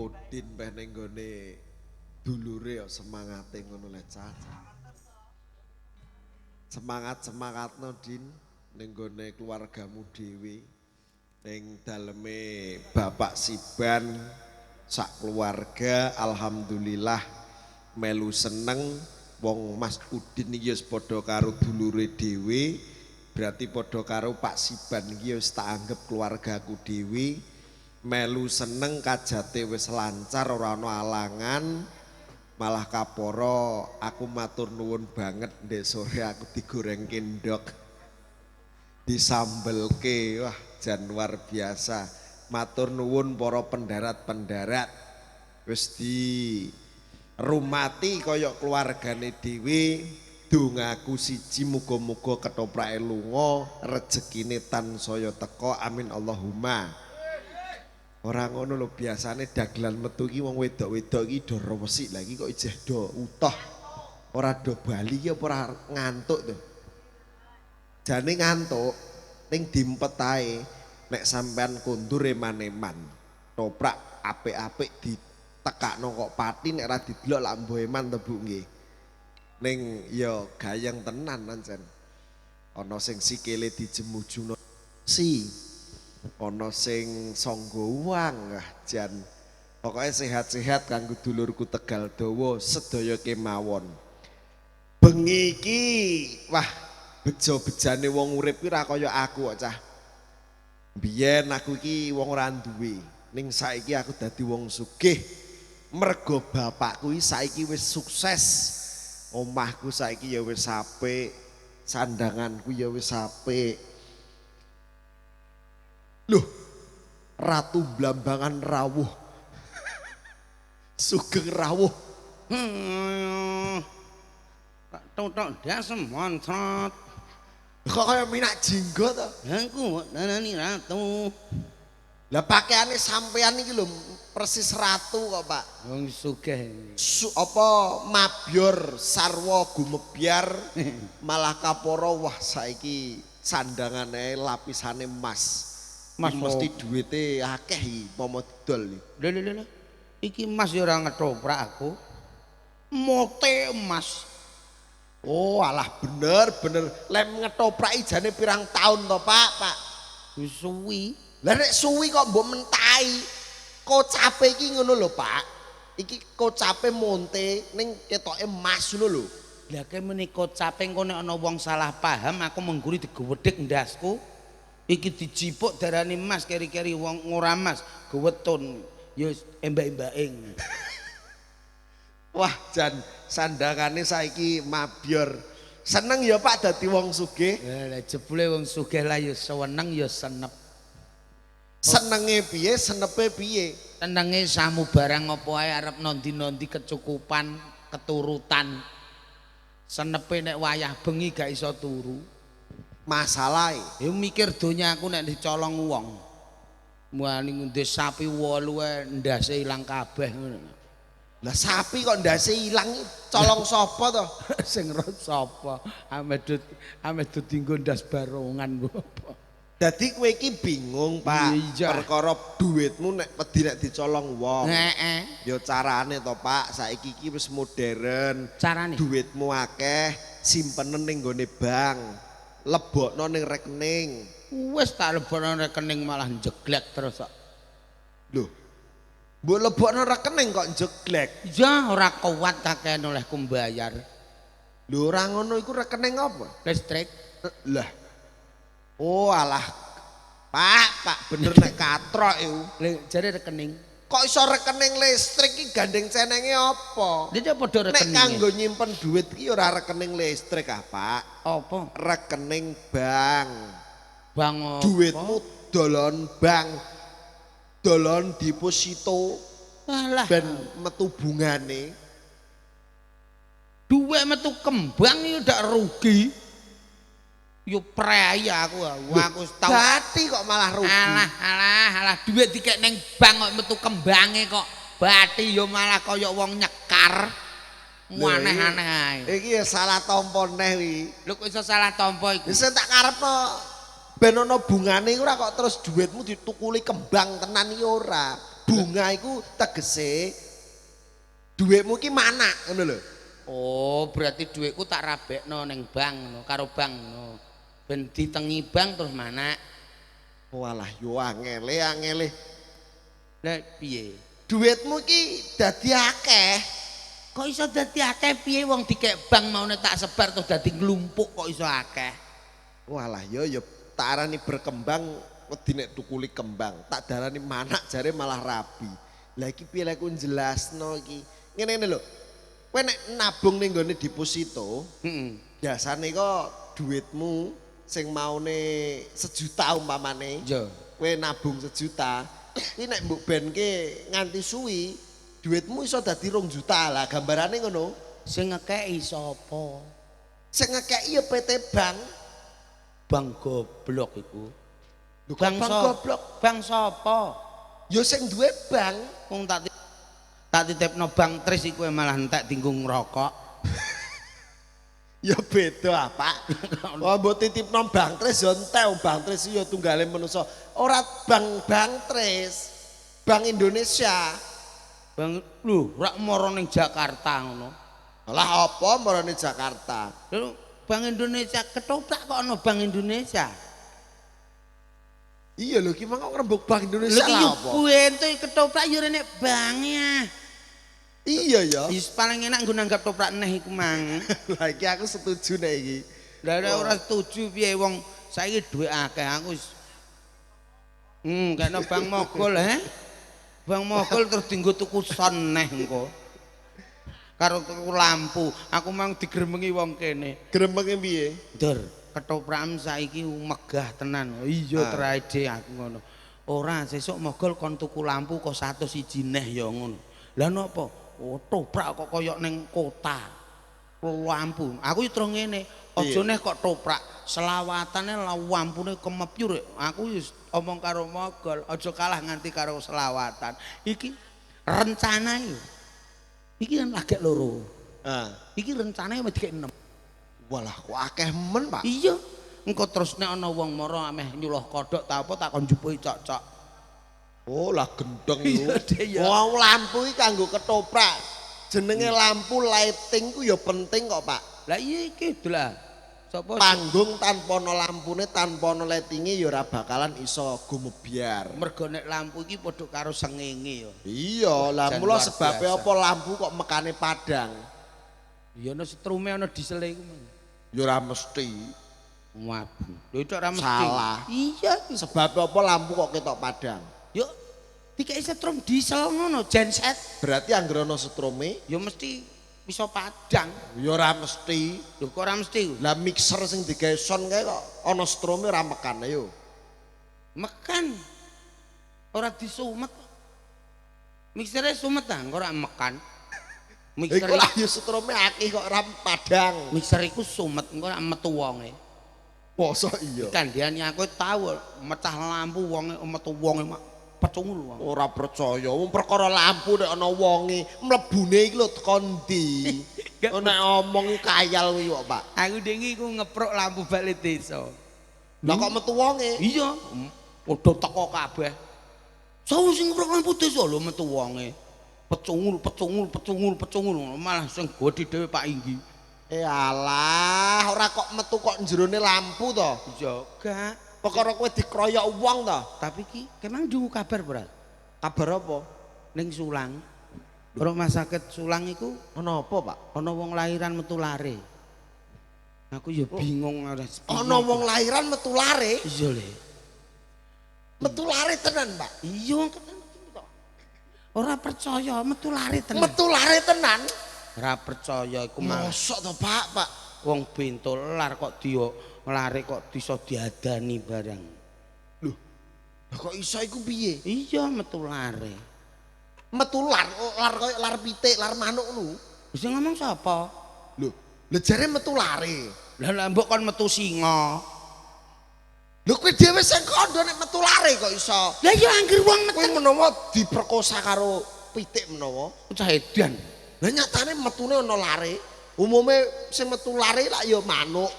Udin peh ning gone dulure kok semangate ngono le cah. Semangat-semangatno Din ning gone keluargamu dhewe. Ning daleme Bapak Siban sak keluarga alhamdulillah melu seneng wong Mas Udin iki wis padha karo dulure dhewe, berarti padha karo Pak Siban iki wis tak anggap keluargaku dhewe. Melu seneng kajate wis lancar ora ana alangan, malah kaporo aku matur nuwun banget ndek sore aku digorengke ndok disambelke, wah jan luar biasa. Matur nuwun para pendarat-pendarat wis di rumati kaya keluargane dhewe. Dongaku siji muga-muga ketoprake lunga rejekine tansaya teka, amin Allahumma. Ora ngono lho, biasane dagelan metu iki wong wedok-wedok iki do resik, lha iki kok ijeh do utuh. Ora do bali iki apa ora ngantuk to? Jane ngantuk ning dimpet ae nek sampean kondur eman-eman. Toprak apik-apik ditekakno kok pati nek ora didelok lak mbuh eman to Bu nggih. Ning ya gayeng tenan pancen. Ana sing sikile dijemujungno si, ana sing sangga uang, ah jan pokoke sehat-sehat kanggo dulurku Tegal Dawa sedaya kemawon. Bengi iki wah bejo-bejane wong urip ki ora kaya aku kok cah. Biyen aku iki wong ora duwe, ning saiki aku dadi wong sugih mergo bapakku iki saiki wis sukses. Omahku saiki ya wis apik, sandanganku ya wis apik. Loh, Ratu Blambangan rawuh. Sugeng rawuh. Tak totok das moncrot. Kok kaya minak jinggo to? Aku darani ratu. Lah pakaiane sampean iki lho persis ratu kok, Pak. Wong sugih. Apa mabyor sarwa gumebyar malah kaporo wah saiki sandangane lapisane emas. Mas mesti duwite akeh iki pomo didol iki. Lho lho lho. Iki emas ya ora ngetoprak aku. Mote emas. Oh alah bener bener lem ngetopraki jane pirang taun to Pak, Pak. Wis suwi. Lah nek suwi kok mbok mentai. Kocape iki ngono lho Pak. Iki kocape monte ning ketoke emas ngono lho. Lah ke meni kocape engko nek ana wong salah paham aku mengguri digewedhek ndasku. Iki dijipuk darani emas keri-keri wong ora emas gewetun ya embak-embake. Wah jan sandangane saiki mabyor. Seneng ya Pak dadi wong sugih? Lah jebule wong sugih lah ya seneng ya senep. Senenge piye, senepe piye? Senenge samu barang apa ae arep nondi-nondi kecukupan, keturutan. Senepe nek wayah bengi gak iso turu. Masalahe ya mikir donya aku nek dicolong wong. Muani ngunde sapi 8 ae ndase ilang kabeh ngono. Lah sapi kok ndase ilang colong sapa to? Sing ro sapa? Ame dud dinggo ndas barongan apa. Dadi kowe iki bingung, Pak. Iya. Perkara duitmu nek wedi nek dicolong wong. Heeh. Ya carane to, Pak, saiki iki wis modern. Carane duitmu akeh, simpenen ning gone bank. Lebokno ning rekening. Wis tak lebokno rekening malah njeglek terus kok. Lho. Mbok lebokno rekening kok njeglek? Ya ora kuat kakean olehku mbayar. Lho ora ngono iku rekening apa? Listrik. Lah. Oh alah. Pak, Pak bener nek katrok iku. Lha jare rekening. Kok iso rekening listrik iki gandeng cenenge apa? Lha padha rekening. Nek kanggo nyimpen duit iki ora rekening listrik ah, Pak. Apa? Rekening bank. Bank apa? Duitmu dolon bank. Dolon deposito. Alah. Ben metu bungane. Duit metu kembang iki ndak rugi. Yo prei aku, aku tau. Berarti kok malah rugi. Alah alah alah duit dikek ning bank kok metu kembange kok. Bati yo malah kaya wong nyekar. Aneh-aneh ae. Iki ya salah tampa neh wi. Lho kok iso salah tampa iku? Wis tak karepno ben ana bungane iku ora kok terus duitmu ditukuli kembang tenan iki ora. Bunga iku tegese dhuwitmu ki manak ngono lho. Oh, berarti dhuwitku tak rabekno ning bank ngono, karo bank ngono. Ben ditengi bank terus manak. Walah yo angele angele. Lah piye? Dhuwitmu ki dadi akeh. Kok iso dadi akeh piye wong dikek bank maune tak sebar terus dadi nglumpuk kok iso akeh. Walah yo yo tak arani berkembang wedi nek tukuli kembang, tak darani manak jare malah rabi. Lah iki piye lek ku jelasno iki. Ngene-ngene lho. Kowe nek nabung ning gone deposito, heeh. Biasane kok duitmu sing maune 1 juta umpamane. Iya. Kowe nabung 1 juta, iki nek mbok benke nganti suwi, duitmu iso dadi 2 juta lah, gambarane ngono. Sing ngekeki sapa? Sing ngekeki ya PT Bank. Bank goblok iku. Lho, kok bank goblok? Bank sapa? Ya sing duwe bank. Wong tak titipno bank Tris iku malah entek dinggo ngrokok. Ya beda, Pak. Oh, mbok titipno bank Tris ya entek, bank Tris ya tunggale manusa. Ora bank Tris. Bank Indonesia. Bank lho, rak mara ning Jakarta ngono. Lah apa marane Jakarta? Lho, Bank Indonesia ketoprak kok ana Bank Indonesia. Iya lho, ki mang kok ngrembug Bank Indonesia Lho lah iki apa? buento ketoprak yo rene bank-e. Iya ya. Wis paling enak nggo nanggap toprak neh iku mang. Lah iki aku setuju nek iki. Lah nek ora setuju piye wong saiki dhuwit akeh aku wis. Kena bank mogol he. Bank mogol terus dienggo tuku son neh engko. Karo tuku lampu, aku mang digremengi wong kene. Gremenge piye? Ndur, ketoprakan saiki megah tenan. Iya trae aku ngono. Ora sesuk mogol kon tuku lampu kok 101 neh ya ngono. Lah napa? Oh, toprak kok koyok ning kota. Lampu. Aku yo terus ngene, aja neh kok toprak. Selawatane lampune kemepyur. Aku wis omong karo mogol, aja kalah nganti karo selawatan. Iki rencana iki. Iki kan lagek loro. Iki rencanane wis dikek 6. Walah kok akeh men, Pak. Iya. Engko terus nek ana wong mara ameh nyuloh kodhok ta apa tak kon njupuki cocok. Oh, lah gendeng Iya, lho. Wong lampu iki kanggo ketoprak. Jenenge lampu lighting ku ya penting kok, Pak. Lah iya iki lah. Sapa Panggung tanpa ana lampune, tanpa ana lightinge ya ora bakalan iso gumebyar. Mergo nek lampu iki padha karo sengenge ya. Iya, lah mula sebabe biasa. Apa lampu kok mekane padang? Ya ana setrume ana diesele iku. Ya ora mesti. Wabu. Lho itu ora mesti. Salah. Iya. Sebab apa lampu kok ketok padang? Yo dikeki setrum diesel ngono, genset. Berarti anggere ana setrume Ya mesti iso padang. ya ora mesti. Lho kok ora mesti? Lah mixer sing digawe sound kae kok ana setrume ora mekan ayo. Mekan. Ora disumet. Mixere sumet ta, engko ora mekan. Mixer Iku lah ya setrume akeh kok ora padang. Mixer iku sumet, engko ora metu wonge. Mosok iya. Kandhane aku tau mecah lampu wonge metu wonge mak pecungul wong. Ora percaya, wong perkara lampu nek ana wonge, mlebune iki lho teko ndi. Nek omong iki kayal kuwi kok, Pak. Aku dengi iku ngeprok lampu balik desa. Lah kok metu wonge? Iya, padha teko kabeh. Sawu sing ngeprok lampu desa lho metu wonge. Pecungul, pecungul, pecungul, pecungul malah sing gedhe dhewe Pak Inggi. Eh alah, ora kok metu kok jerone lampu to. Iya, gak. Perkara kowe dikroyok wong to. Tapi ki kemang dungu kabar ora? Kabar apa? Ning Sulang. Rumah sakit Sulang iku Ana apa, Pak? ana wong lahiran metu lare. Aku ya bingung ora. Ana wong lahiran metu lare? Iya le. Metu lare tenan, Pak. Iya ora percaya metu lare tenan. Metu lare tenan. Ora percaya iku malah. Mosok to, Pak, Pak. Wong bento lar kok dio lare kok iso diadani barang. Lho, kok iso iku piye? Iya metu lare. Metu lar, lar koyo lar pitik, lar manuk ngono. Wis ngomong sapa? Lho, lho jare metu lare. Lah lah mbok kon metu singa. Lho kowe dhewe sing kandha nek metu lare kok iso. Lah iya angger wong metu Kowe menawa diperkosa karo pitik menawa. cah edan. Lah nyatane metune ana lare. Umume sing metu lare lak ya manuk,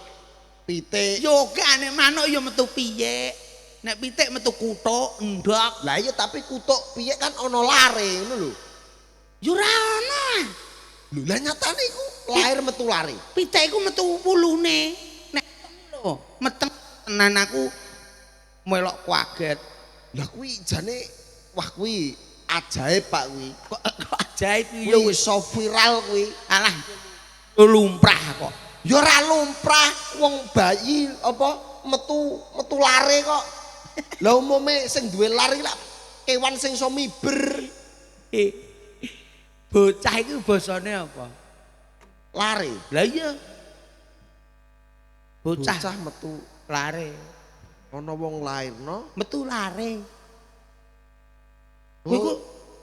pitik. Yo gak nek manuk ya metu piye? Nek pitik metu kutuk, endhok. Lah iya tapi kutuk piye kan ana lare ngono lho. Ya ora ana. Lho lah nyatane iku lahir metu lare. Pitik iku metu wulune. Nek lho, meteng tenan aku melok kaget. Lah kuwi jane wah kuwi ajaib Pak kuwi. Kok ajaib kuwi wis iso viral kuwi. Alah lumrah kok. Ya ora lumrah wong bayi apa metu metu lare kok. Lah umume sing duwe lar iki lak kewan sing iso miber. Bocah iku basane apa? Lare. Lah iya. Bocah metu lare. Ana wong lairno metu lare. Kowe iku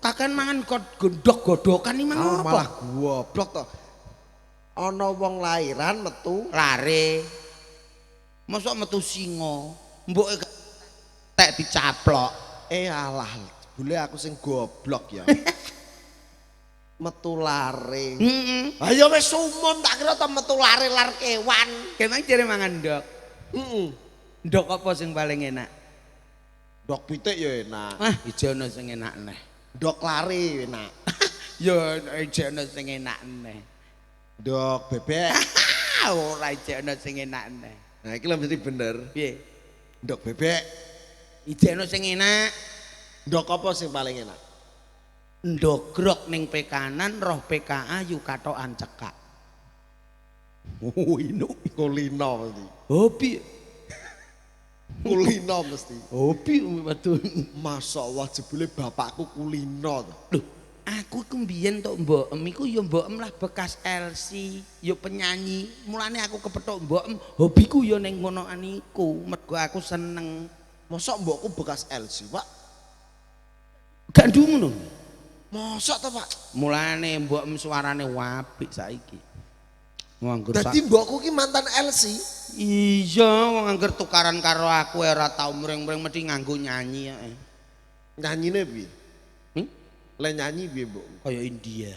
kakean mangan gondok-gondokan iki mang apa? Malah goblok to. Ana wong lairan metu lare. Mosok metu singa, mboke tek dicaplok. Alah, jebule aku sing goblok ya. Metu lare. Heeh. Ayo wis umum tak kira to metu lare lar kewan. Kewan jere mangan ndok. Heeh. Ndok apa sing paling enak? Ndok pitik ya enak. Ah, ijo ana sing enak neh. Ndok lare enak. Ya ijo ana sing enak neh. Ndok bebek. Ora ijo ana sing enak neh. Nah iki lho mesti bener. Piye? Ndok bebek. Ijo ana sing enak. Ndok apa sing paling enak? Ndogrok ning pekanan roh PKA yu katokan cekak. Oh, ino kulino mesti. Hobi. Kulino mesti. Hobi waduh. Masyaallah jebule bapakku kulino to. Lho, aku iku mbiyen tok mbokem iku ya mbokem lah bekas LC, ya penyanyi. Mulane aku kepethuk mbokem, hobiku ya ning ngonoan iku, mergo aku seneng. Mosok mbokku bekas LC, Pak? Gak ndungu lho. Mosok to, Pak? Mulane mbokem suarane apik saiki. Dadi mbokku ki mantan LC. Iya, wong angger tukaran karo aku ora tau mring-mring mesti nganggo nyanyi ae. Nyanyine piye? Hmm? Le nyanyi piye mbokku? Kaya India.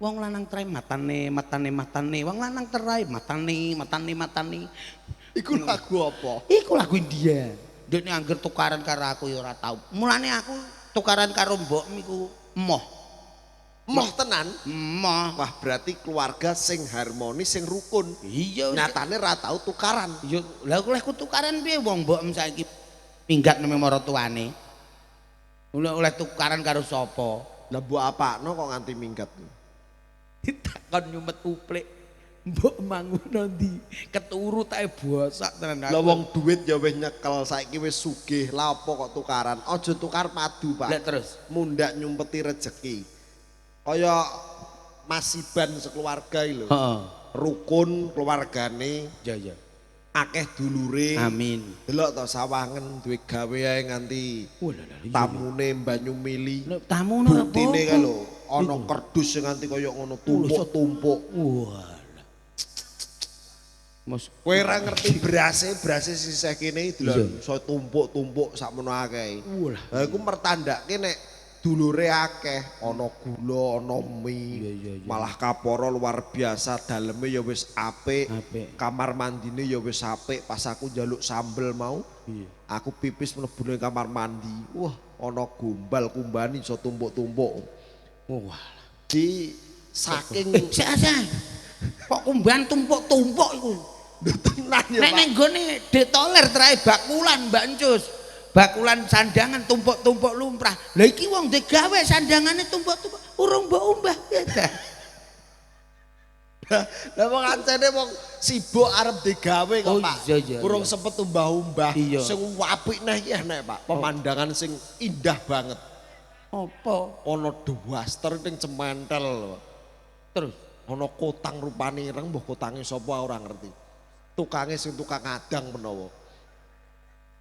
Wong lanang terai matane, matane, matane. Wong lanang terai matane, matane, matane. Iku lagu apa? Iku lagu India. Dekne angger tukaran karo aku ya ora tau. Mulane aku tukaran karo mbokmu iku emoh. Emoh tenan? Emoh. Wah, berarti keluarga sing harmonis, sing rukun. Iya. Nyatane ra tau tukaran. Ya, lah olehku tukaran piye wong mbokmu saiki minggat nang maratuane. Oleh tukaran karo sapa? Lah mbok apakno kok nganti minggat? Ditakon nyumet uplik. Mbok mangun ndi? Keturu tae bosak tenan aku. Lah wong duit ya wis nyekel saiki wis sugih. Lah apa kok tukaran? Aja tukar padu, Pak. Lah terus mundak nyumpeti rejeki. Kaya masiban sekeluarga iki lho. Heeh. Rukun keluargane. Iya, iya. Akeh dulure. Amin. Delok to sawangen duwe gawe ae nganti tamune banyu mili. Tamu ora apa. Buktine kae lho, ana kerdus sing nganti kaya ngono tumpuk-tumpuk. Wah. Mas kowe ora ngerti berase, berase sisih kene delok iso tumpuk-tumpuk sakmono akeh. Lah iku mertandake nek dulure akeh, ana gula, ana mie, malah kapara luar biasa, daleme ya wis apik, kamar mandine ya wis apik. Pas aku njaluk sambel mau, aku pipis mlebu ning kamar mandi. Wah, ana gombal kumbani iso tumpuk-tumpuk. Wah. Di saking kok kumban tumpuk-tumpuk iku. Tenan ya, Nek Pak. ning gone detoler trae bakulan Mbak Encus. Bakulan sandangan tumpuk-tumpuk lumrah. Lah iki wong digawe sandangane tumpuk-tumpuk urung mbok umbah. Lah wong ancene wong sibuk arep digawe kok, Oh, Pak. iya, iya, Urung iya. sempet umbah-umbah. Iya. Sing apik neh iki enek, Pak. Pemandangan sing indah banget. Apa? Ana duaster ning cementel. Terus ana kotang rupane ireng, mbah kotange sapa ora ngerti. Tukange sing tukang adang menawa.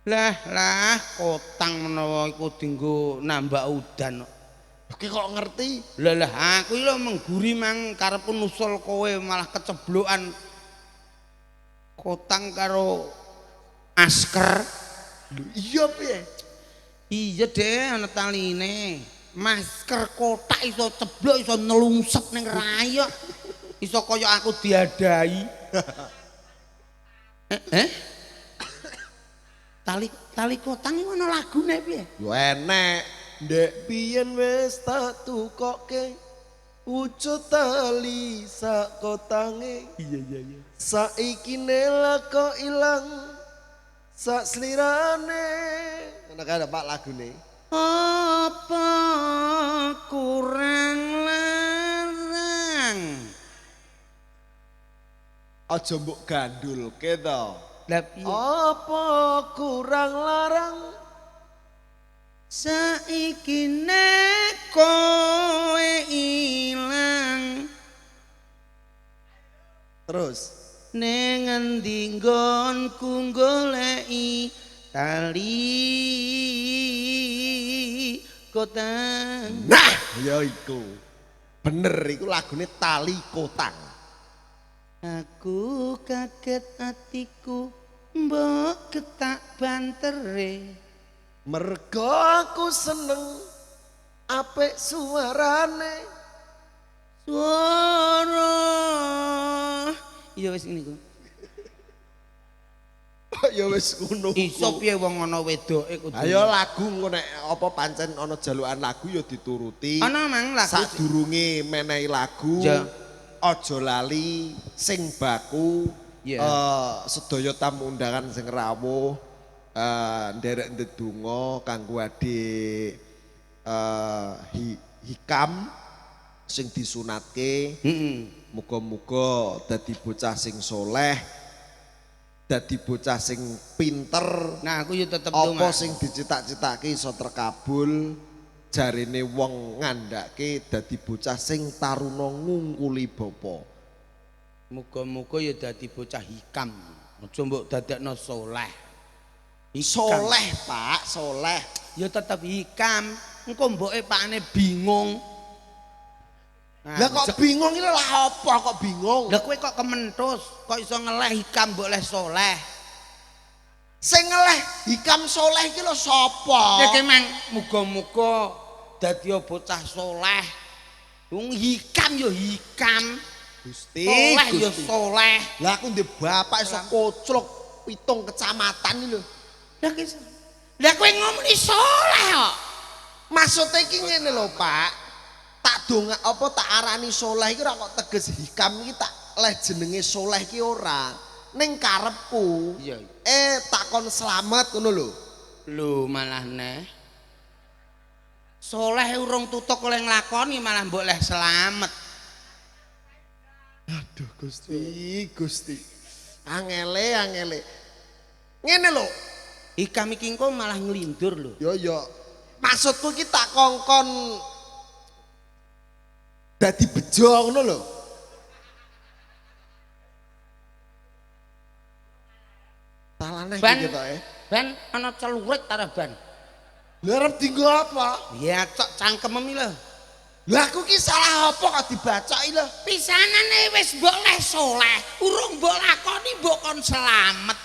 Lah lah kotang menawa iku dienggo nambah udan. Ki kok ngerti? Lah lah aku iki lho mengguri mang karepku nusul kowe malah keceblokan kotang karo asker. Lho iya piye? Iya deh ana taline. Masker kotak iso ceblok iso nelungsep ning rai kok. Iso kaya aku diadai. Eh? Tali kotang iku ana lagune piye? Yo enek. Ndek biyen wis tak tukoke wujud tali sak kotange. Iya iya iya. Saiki nela kok ilang sak slirane. Ngono kae Pak lagune. Apa kurang larang? Aja mbok gandulke to. Lah piye? Apa kurang larang? Saiki nek kowe ilang. Terus ning endi nggonku goleki tali kotang. Nah, ya iku. Bener iku lagune Tali Kotang. Aku kaget atiku mbok ketak bantere. Mergo aku seneng apik suarane. Suara. Ya wis ngene iku. Ya wis ngono. Iso piye wong ana wedoke kudu. Ayo lagu engko nek apa pancen ana jalukan lagu ya dituruti. Ana mang lagu sadurunge menehi lagu. Ya. Aja lali sing baku sedaya tamu undangan sing rawuh nderek ndedonga kanggo adik Hikam sing disunatke. Muga-muga dadi bocah sing soleh, dadi bocah sing pinter. Nah aku yo tetep ndonga. Apa sing dicita-citake iso terkabul. Jarene wong ngandhake dadi bocah sing taruna ngungkuli bapa. Muga-muga ya dadi bocah hikam. Aja mbok dadekno soleh. Soleh, Pak, soleh. Ya tetep hikam. Engko mboke pakane bingung. Nah, lah kok bingung iki lah apa kok bingung? Lah kowe kok kementus, kok iso ngeleh hikam mbok leh soleh. Sing ngeleh hikam soleh iki lho sapa? Iki mang muga-muga dadi bocah soleh. Wong hikam ya hikam. Gusti, soleh ya soleh. Lah aku ndek bapak iso koclok 7 kecamatan iki lho. Lah ki lah kowe ngomong soleh kok. Maksude iki ngene lho, Pak. Tak donga apa tak arani soleh iki ora kok teges hikam iki tak leh jenenge soleh iki ora. Ning karepku. Iya. Takon slamet ngono lho. Lho malah neh. Soleh urung tutuk oleh nglakoni malah mbok leh slamet. Aduh Gusti, Gusti. Angele, angele. Ngene lho. Hikam iki engko malah nglindur lho. Ya ya. Maksudku iki tak kongkon dadi bejo ngono lho. Talaneh iki ketoke. Ben ana celurit ta ban. Lha arep dienggo apa? Ya cok cangkemem iki lho. Lah aku ki salah apa kok dibacoki lho? Pisanane wis mbok leh soleh, urung mbok lakoni mbok kon slamet.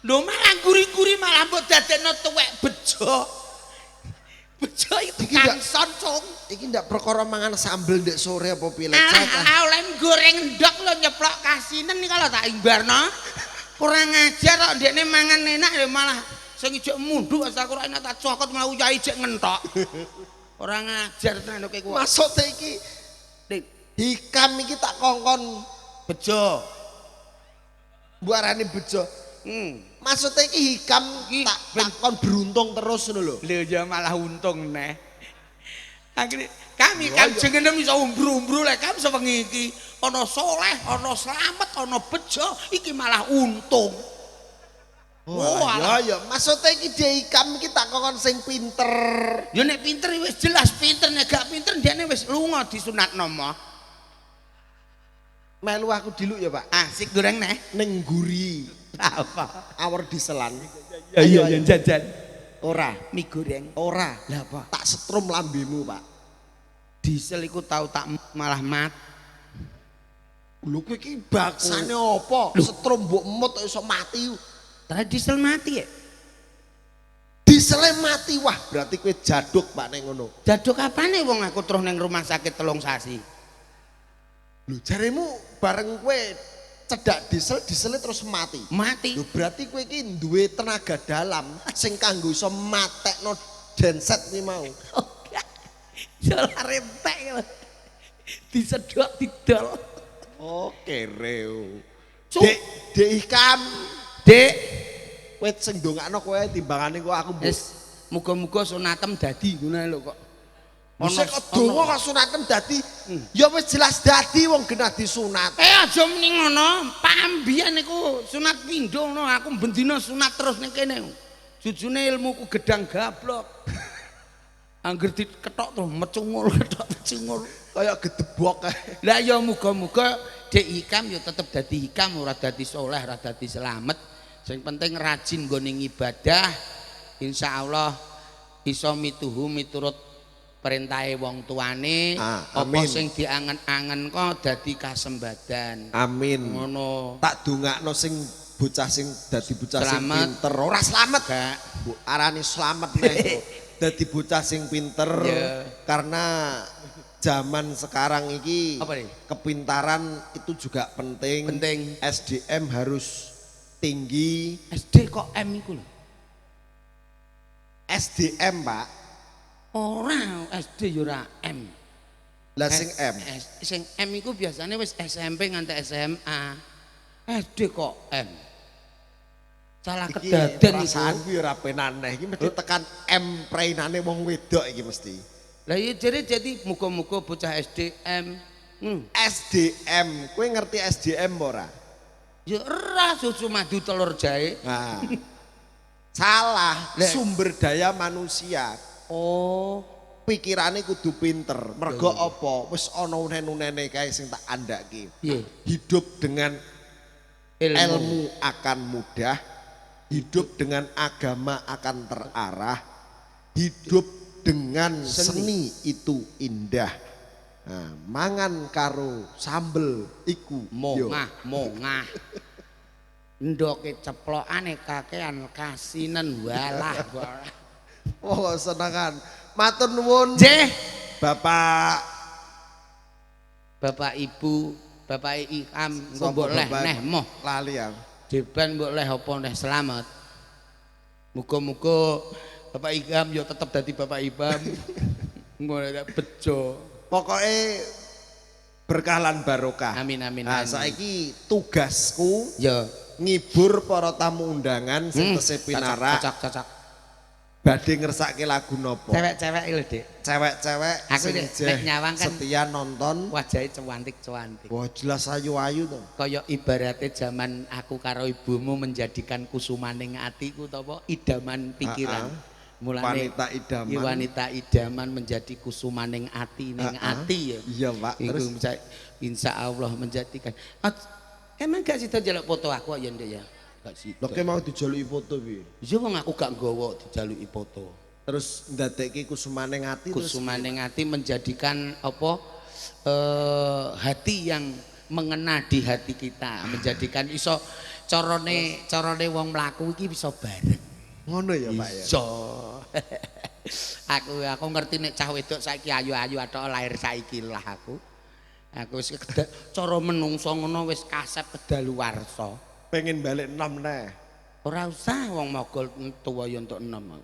Lho malah guri-guri malah mbok dadekno tuwek bejo. Bejo iki tukang son cung. Iki ndak perkara mangan sambel ndek sore apa piye lecet. Alah oleh goreng ndok lho nyeplok kasinen iki kalau tak imbarno. Kurang ajar kok ndekne mangan enak ya malah sing ijek munduk aku ora enak tak cokot malah uyahe ijek ngentok. Ora ngajar tenan kowe. Maksude iki hikam iki tak kongkon bejo. Mbok arani bejo. Maksude iki hikam tak kon beruntung terus ngono lho. Lho ya malah untung neh. Akhire kami kan jenenge iso umbru-umbru lek kam sewengi iki ana soleh, ana slamet, ana bejo, iki malah untung. Oh, ya ya, maksude iki hikam iki tak kongkon sing pinter. Ya nek pinter wis jelas pinter, nek gak pinter ndekne wis lunga disunatno moh. Melu aku diluk ya, Pak. Asik goreng neh ning ngguri. Apa? Awar diselan. Iya iya jajan. Ora, mie goreng. Ora. Lah apa? Tak setrum lambemu, Pak. Diesel iku tau tak malah mat. Lho kowe iki bangsane apa? Setrum mbok emut iso mati. Lah diesel mati ya? Diesele mati wah berarti kowe jaduk Pak ning ngono. Jaduk apane wong aku terus ning rumah sakit 3 sasi. Lho jaremu bareng kowe Cedak diesel, dieselnya terus mati. Mati. Lho, berarti kowe iki duwe tenaga dalam sing kanggo iso matekno genset kuwi mau. Solar entek lho. Disedok didol. Oh, kere. Cuk. Dek, Dek Ikam, Dek, kowe sing ndongakno kowe timbangane kok aku mbok. Wis muga-muga sunatem dadi ngono lho kok. Ono kok donga kok sunatem dadi. Ya wis jelas dadi wong genah disunat. Eh, aja muni ngono, pambiyen niku sunat pindho ngono, aku bendina sunat terus ning kene. Jujune ilmuku gedang gablok. Angger diketok terus mecungul, ketok mecungul. Kaya gedebok kae. Lah ya muga-muga Dek Hikam ya tetep dadi Hikam, ora dadi soleh, ora dadi selamet. Sing penting rajin nggone ngibadah. Insyaallah iso mituhu miturut perintahe wong tuane, apa sing diangen-angen kok dadi kasembadan. Amin. Ngono. Tak dongakno sing bocah sing dadi bocah sing pinter, ora slamet. Gak. Bu arani slamet neh. Dadi bocah sing pinter karena zaman sekarang iki kepintaran itu juga penting. Penting. SDM harus tinggi. SD kok M iku lho. SDM, Pak. Ora, SD ya ora M. Lah sing M. Sing M iku biasanya wis SMP nganti SMA. SD kok M. Salah kedaden iku. Perasaanku ya ora penan neh iki mesti tekan M preinane wong wedok iki mesti. Lah iya jere jadi muga-muga bocah SDM. SDM, kowe ngerti SDM ora? Ya ora, susu madu telur jahe. Nah. Salah, sumber daya manusia. Oh, pikirane kudu pinter. Mergo apa? Wis ana unen-unene kae sing tak andhake. Hidup dengan ilmu akan mudah, hidup dengan agama akan terarah, hidup dengan seni itu indah. Nah, mangan karo sambel iku mongah mongah. Ndoke ceplokane kakean kasinen walah. Oh, senengan. Matur nuwun. Nggih, Bapak, Bapak Ibu, Bapak Ikam, engko mbok leh neh moh. Lali ya. Jeban mbok leh apa neh selamat. Muga-muga Bapak Ikam ya tetep dadi Bapak Ibam. Ngono bejo. Pokoke berkah lan barokah. Amin amin. Nah, saiki tugasku ya ngibur para tamu undangan sing tesih pinarak. Cocok-cocok. Badhe ngersake lagu napa? Cewek-cewek lho, Dik. Cewek-cewek aku nek nyawang kan setia nonton, wajahe cuantik-cuantik. Wah, jelas ayu-ayu to. Kaya ibarate jaman aku karo ibumu menjadikan kusumaning atiku to apa idaman pikiran. Mulane wanita idaman. Wanita idaman menjadi kusumaning ati ning ati ya. Iya, Pak. Terus insya Allah menjadikan. Emang gak sida njaluk foto aku ya, Ndek ya? Gak sida. Lho kowe mau dijaluki foto piye? Iya wong aku gak nggawa dijaluki foto. Terus ndadekke kusumaning ati terus kusumaning ati menjadikan apa hati yang mengena di hati kita, menjadikan iso carane carane wong mlaku iki bisa bareng. Ngono ya, Pak ya. Iso. Aku ngerti nek cah wedok saiki ayu-ayu atok lahir saiki lah aku. Aku wis cara menungso ngono wis kasep kedaluwarsa. Pengen balik enom neh. Ora usah wong mogol tuwa ya entuk enom.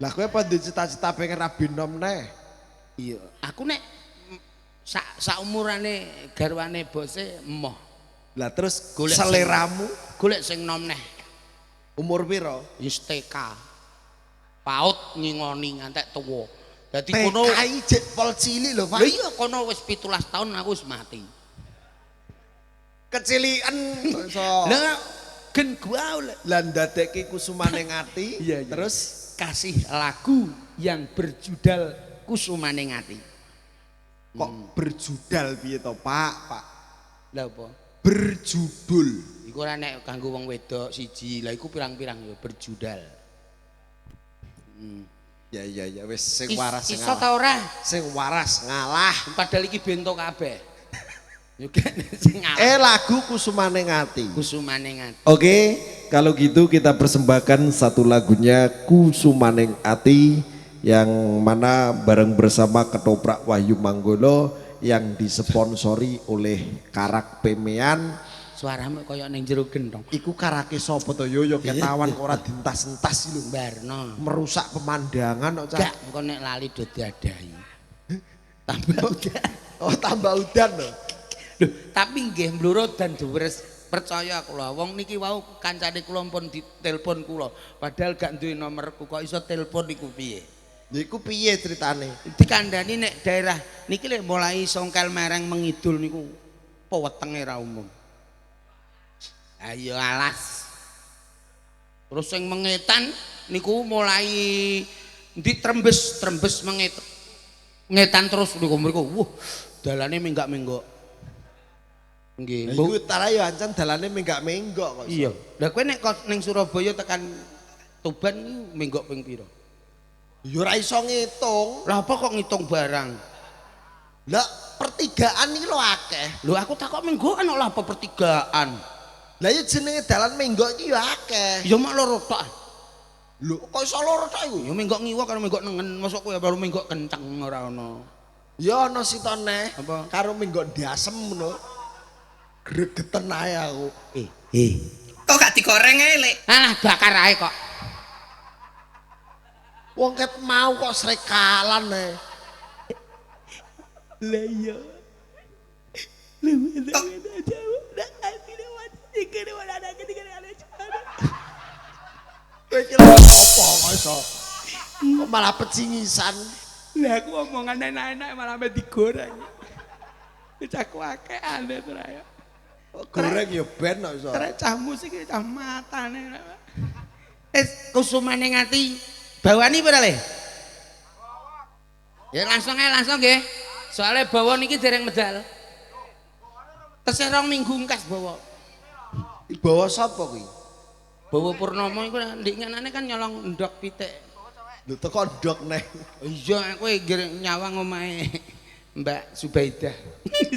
Lah kowe apa ndek cita-cita pengen rabi enom neh? Iya, aku nek sak saumurane garwane bose emoh. Lah terus golek seleramu golek sing enom neh. Umur piro? Wis TK. PAUD ngingoni ngantek tuwa. Dadi kono TK jek pol cilik lho, Pak. Lha iya kono wis 17 tahun aku wis mati. Kecilian iso. Lah gen gua lah ndadekke kusumaning ati terus kasih lagu yang berjudal Kusumaning Ati. Kok berjudal piye to, Pak? Pak. Lah apa? Berjudul. Iku ora nek kanggo wong wedok siji. Lah iku pirang-pirang ya berjudal. Ya ya ya wis sing waras sing iso ta ora? Sing waras ngalah. Padahal iki bento kabeh. Yo sing ngalah. Lagu Kusumaning Ati. Kusumaning Ati. Oke, kalau gitu kita persembahkan satu lagunya Kusumaning Ati yang mana bareng bersama Ketoprak Wahyu Manggolo yang disponsori oleh Karak Pemean. Suaramu kaya ning jero gentong. Iku karake sapa to yo yo ketawan kok ora dientas-entas lho. Barno. Merusak pemandangan kok cah. Gak, engko nek lali do diadahi. Tambah udan. Oh, tambah udan lho. Lho, tapi nggih mbluro dan dhuwures percaya kula. Wong niki wau kancane kula pun ditelepon kula. Padahal gak duwe nomerku kok iso telepon niku piye? Niku piye critane? Dikandani nek daerah niki lek mulai Songkel Mereng mengidul niku pewetenge ra umum. Ayo alas. Terus sing mengetan niku mulai ndi trembes menget. Ngetan terus niku mriku. Wuh, dalane menggak-menggok. Nggih. Iku tara yo ancen dalane menggak-menggok kok. Iya. Lah kowe nek ning Surabaya tekan Tuban menggok ping pira? Ya ora iso ngitung. Lah apa kok ngitung barang? Lah pertigaan iki lho akeh. Lho aku takok menggokan kok lah apa pertigaan? Lah ya jenenge dalan menggok iki ya akeh. Ya mak loro tok. Lho kok iso loro tok iku? Ya menggok ngiwa karo menggok nengen, mosok kowe baru menggok kenceng ora ana. Ya ana sitone karo menggok ndasem ngono. Gregeten ae aku. Kok gak digoreng ae, Lek? Alah bakar ae kok. Wong ket mau kok srekalan ae. Lah iya. Kowe iki lha apa kok iso? Kok malah pecingisan. Lah aku omongan enak-enak malah meh digoreng. Cah ku akehane to ya. Goreng ya ben kok iso. Trek cah musik cah matane. Wis kusumane ngati bawani ora le? Ya langsung ae langsung nggih. Soale bawa niki dereng medal. Tesih 2 minggu engkas bawa. Bawa sapa kuwi? Bawa Purnomo iku ndik ngenane kan nyolong ndok pitik. Lho teko ndok neh. Iya aku nyawang omahe Mbak Subaidah.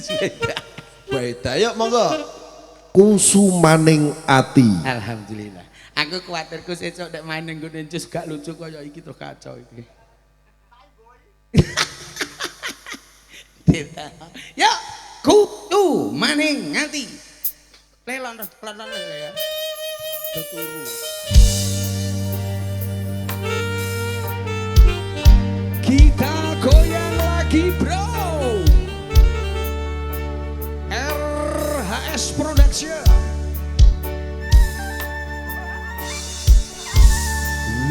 Subaidah. Subaidah yuk monggo. Kusumaning ati. Alhamdulillah. Aku kuwatirku sesuk nek main ning nggone Encus gak lucu kaya iki terus kacau iki. Yuk kutu maning ati. Lelon lelon ya. Turu. Kita goyang lagi bro. RHS Production.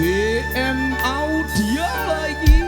WM Audio lagi.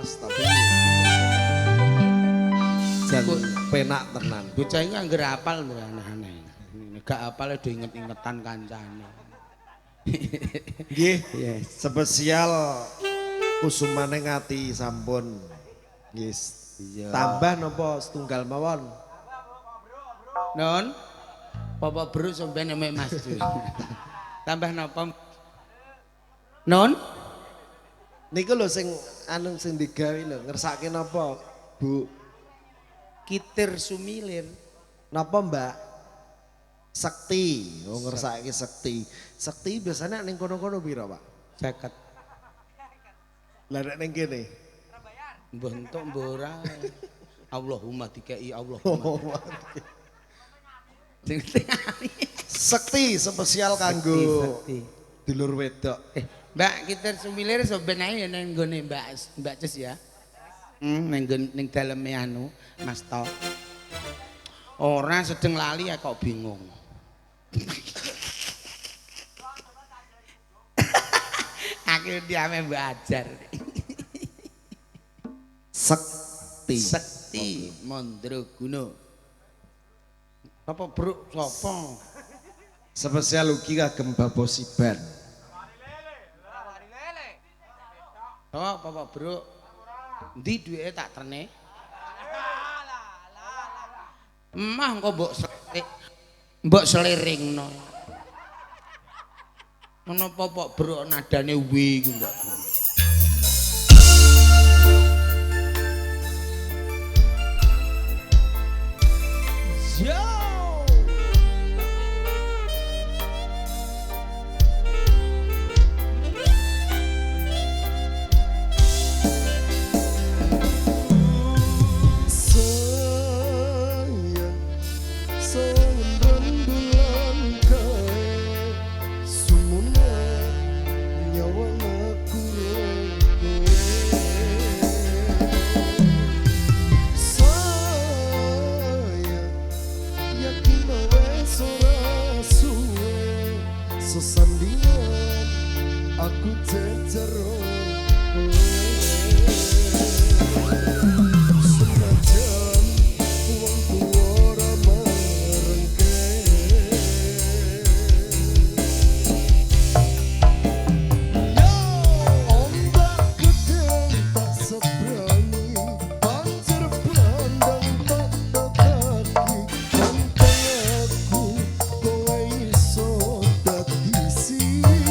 Mas, tapi jan penak tenan. Bocah iki anggere apal aneh-aneh. Gak apal do inget-ingetan kancane. Nggih. Yes. Spesial kusumane ngati sampun. Nggih. Iya. Tambah napa setunggal mawon? Non. Bapak Bro sampeyan mek Mas. Tambah napa? Non. Niku lho sing anu sing digawe lho, ngersake napa, Bu? Kitir sumilir. Napa, Mbak? Sekti. Oh, ngersake sekti. Sekti biasanya ning kono-kono pira, Pak? 50. Lah nek ning kene? Mbah entuk mbah ora. Allahumma dikei Allahumma. Sekti spesial kanggo dulur wedok. Mbak kitir sumilir sampeyan ae ning nggone Mbak Cus ya. Ning ning daleme anu Mas Tok. Ora sedeng lali ya kok bingung. Aku diame mbok ajar. Sekti. Sekti Mandraguna. Sapa Bro? Sapa? Spesial ugi kagem Babosiban. Oh, Bapak Bro. Endi duwike tak terne? Emah engko mbok seliringno. Menapa Pak Bro nadane W iku mbok. Yo. Sesandingan aku jejer senajan wong tuwa ora marengke ombak gede tak sebrani banjir bandang tak kaki konten aku kowe iso dadi siji.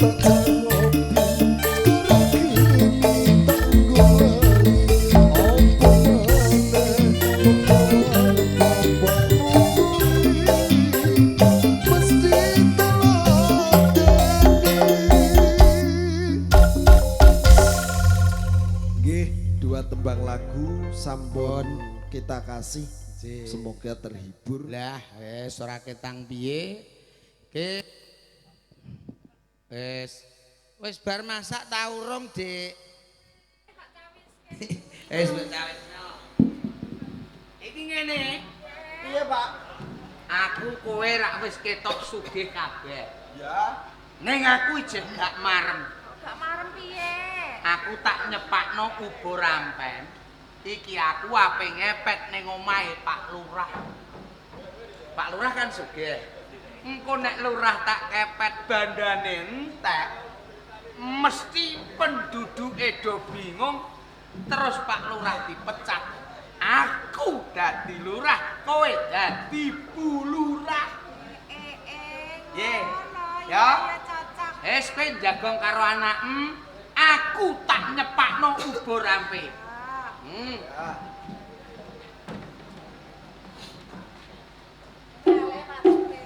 tak jarobi Gara geni tak nggulangi Apa maneh wong bapakmu kuwi mesti teladeni. Nggih, dua tembang lagu sampun kita kasih. Semoga terhibur. Lah, wis ora ketang piye. Ki wis wis bar masak ta urung, Dik? Wis mbok cawisno. Iki ngene. Iya, Pak. Aku kowe rak wis ketok sugih kabeh. Ya. Ning aku ijeh gak marem. Gak marem piye? Aku tak nyepakno ubo rampen. Iki aku ape ngepet ning omahe Pak Lurah. Pak Lurah kan sugih. Engko nek lurah tak kepet bandane entek, mesti penduduke do bingung, terus Pak Lurah dipecat. Aku dadi lurah, kowe dadi bu lurah. Ye. Ngono, Ya. ya cocok. Wis kowe njagong karo anakem, aku tak nyepakno ubo rampe. Lele, Pak Sugih.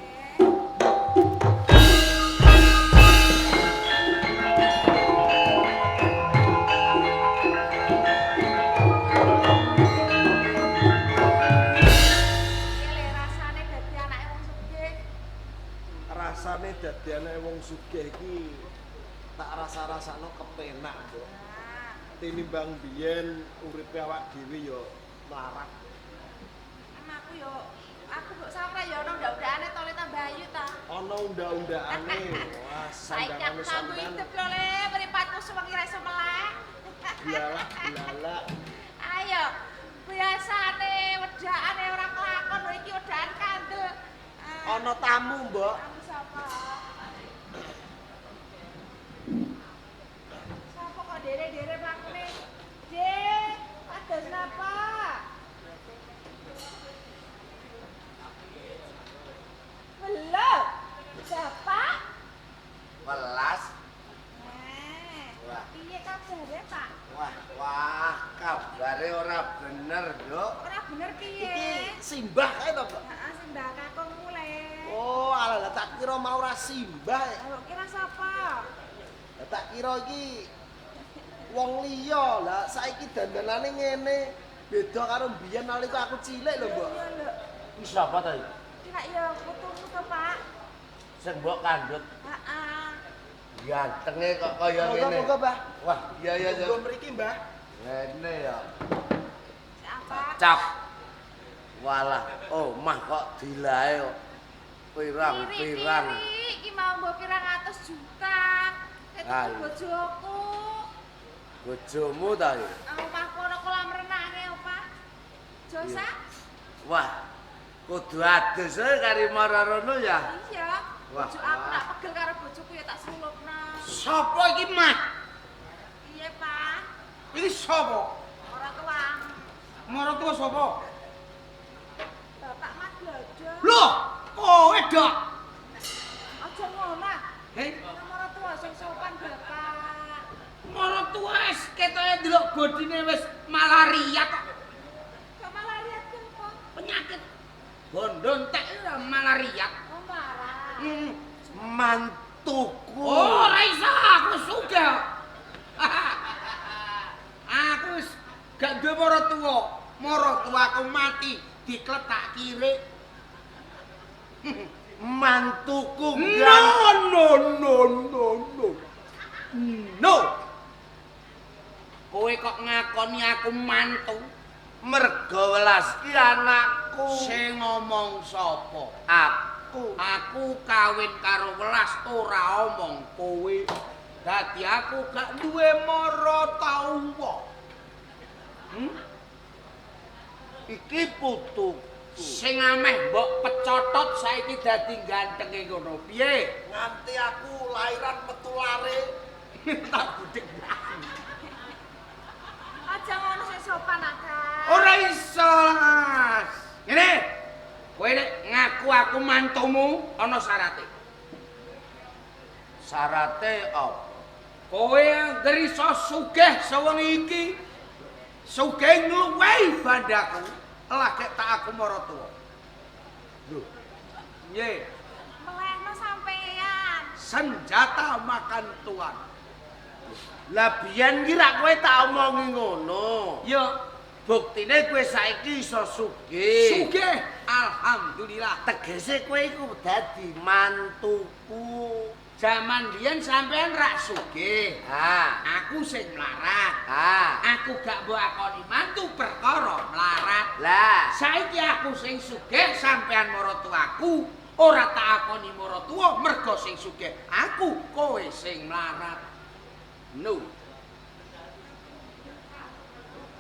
Piye le rasane dadi anake wong sugih? Rasane dadi anake wong sugih iki tak rasa-rasakno kepenak, Mbok. Tinimbang biyen uripe awak dhewe ya mlarat. Em aku yo aku mbok sawra yo ana undang-undangane to le tambah ayu ta. Ana undang-undangane. Wah, Saiki aku sandangane nganggo sampean idep lho le, mripatku suwengi ra iso melek. blalak blalak. Ayo, biasane wedakane ora kelakon lho iki wedakan kandel. Ah, Ana tamu, Mbok. Tamu sapa? Sapa kok dere-dere mlakune? Dek, pados napa? Belum. Bapak? Welas. Eh, Wah. piye kabare, Pak? Wah, wah, kabare ora bener, Nduk. Ora bener piye? Iki simbah kae to, Mbok? Heeh, simbah kakungmu le. Oh, alah lah tak kira mau ora simbah. Lah kok kira sapa? Lah tak kira iki wong liya. Lah saiki dandanane ngene. Beda karo mbiyen nalika aku cilik lho, Mbok. Iya lho. Iki sapa ta iki? Iki lak ya putumu to, Pak. Sing mbok kandhut Heeh. gantenge kok kaya ngene. Monggo, Mbah. Wah, iya iya iya. Monggo mriki, Mbah. Ngene ya. Siapa? Cap. Walah, omah kok dilae kok. Pirang-pirang. Iki iki mau mbok pirang atus juta. Ketuku Ayo. bojoku. Bojomu ta iki? Omahku ana kolam renange, oh, Pak. Josa? Wah, kudu adus ae kari mararono ya. Iya. Wah. Bojo aku nak pegel karo bojoku ya tak sulupno. Sopo iki, Mah? Iya, Pak. Iki sapa? Ora tuang. Maratuwa sapa? Bapak Mas Blodo. Loh, kowe dok. Aja ngono. ah. Hei, Nomor tua sing sopan Bapak. maratuwa wis ketoke ndelok bodine wis malaria kok. Kok malaria ki apa? Penyakit bondo entek ora malaria. Oh, marah. Mantuku. Oh, ora iso, aku sugih. Aku wis gak duwe maratuwa. Maratuwaku mati dikletak kirik. Mantuku No, no, no, no, no. No. Kowe kok ngakoni aku mantu? Mergo welas ki anakku. Sing ngomong sapa? Aku. Aku kawin karo welas ora omong kowe. Dadi aku gak duwe maratuwa. Iki putuku. Sing ameh mbok pecotot saiki dadi gantenge ngono. Piye? Nganti aku lairan metu lare. Tak budhek. Aja ngono sing sopan akeh. Ora iso, Mas. Ngene. Kowe nek ngaku aku mantumu ana syarate. Syarate apa? Kowe angger iso sugih sewengi iki, sugih ngluwehi bandaku, lagek tak aku maratuwa. Lho. Nggih. Melehno sampean. Senjata makan tuan. Lah biyen ki rak kowe tak omongi ngono. Ya, Buktine kowe saiki iso sugih. sugih. Alhamdulillah. Tegese kowe iku dadi mantuku. Jaman biyen sampean rak sugih. Ha, Aku sing mlarat. ha. Aku gak mbok akoni mantu perkara mlarat. Lah, Saiki aku sing sugih sampean maratuwaku, ora tak akoni maratuwa mergo sing sugih aku, kowe sing mlarat. No.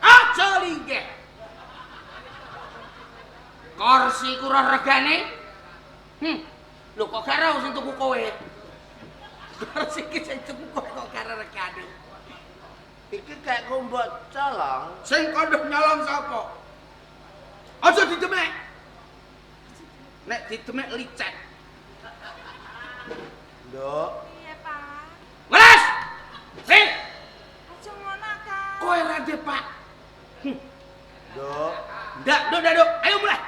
Aja linggih. Kursi ku roh regane. Lho kok gak roh sing tuku kowe? Kursi ki sing tuku kowe kok gak roh regane. Iki kayak ku mbok colong. Sing kandha nyolong sapa? Aja didemek. Nek didemek licet. Nduk, Piye, Pak? Welas. Sing Aja ngono, Kang. kowe ra ndek, Pak. Nduk, Ndak, nduk, ndak, nduk. Ayo mulai.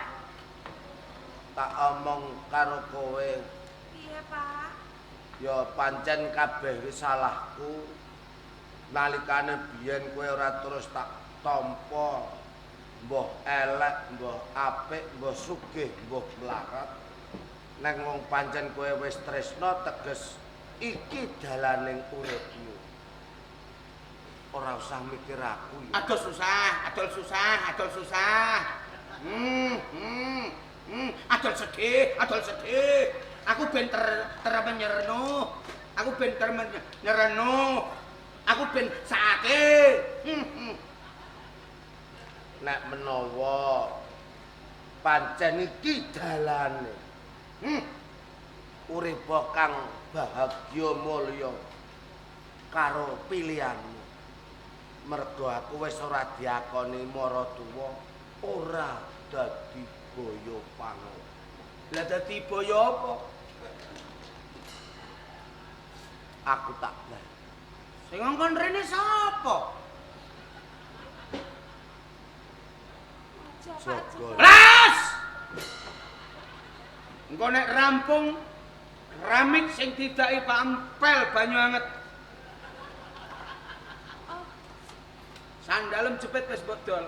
Tak omong karo kowe. Piye, Pak? Ya pancen kabeh wis salahku. Nalikane biyen kowe ora terus tak tampa. Mbah elek, mbah apik, mbah sugih, mbah melarat. Neng wong pancen kowe wis tresna teges iki dalaning uripmu. Ora usah mikir aku ya. Adol susah, adol susah, adol susah. Adol sedih, adol sedih. Aku ben termenyerno. Aku ben termenyerno. Aku ben saake. Nek menawa pancen iki dalane. Urip kang bahagia mulya karo pilihanmu. Mergo aku wis ora diakoni maratuwa, ora dadi boyo pango. Lah dadi boyo apa? Aku tak bali. Sing ngongkon rene sapa? Aja, Pak. Aja. Jaga. Las! Engko nek rampung keramik sing didaki Pak Ampel banyu anget. Oh, Sandalem jepit wis mbok dol.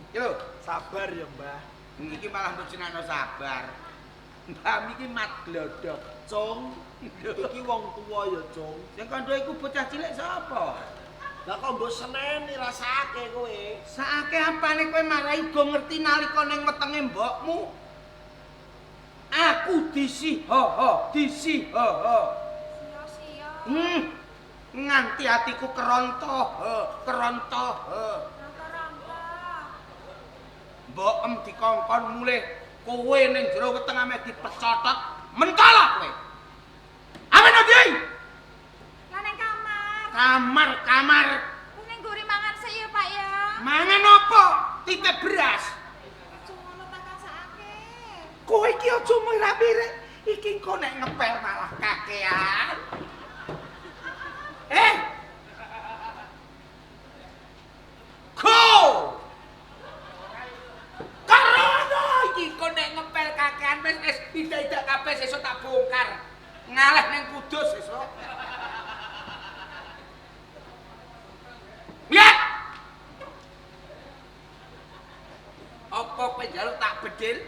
Iki lho, Sabar ya, Mbah. iki malah mbok jenakno sabar. Mbah iki mat glodok. Cung, iki wong tuwa ya, Cung. Sing kandha iku bocah cilik sapa? Lah kok mbok seneni rasake kowe? Saake apane kowe marai go ngerti nalika ning wetenge mbokmu? Aku disi ho ho, disi ho ho. Sia-sia. Nganti atiku keronto, he, keronto. He. Ronto-ronto. Mbok em dikongkon mulih kowe ning jero weteng ame dipecotot, mentala kowe. Amen ndi? Lah ning kamar. Kamar-kamar. Wis ning guri mangan sik ya, Pak ya. Mangan apa? Titip beras. Aja ngono ta Kang sakake. Kowe iki aja mirah-mirih. Iki engko nek ngepel malah kakean. Eh. Go. Karono iki engko nek ngepel kakean wis wis tidak-tidak kabeh sesuk tak bongkar. Ngaleh ning Kudus sesuk. Lihat. Apa kowe njaluk tak bedil?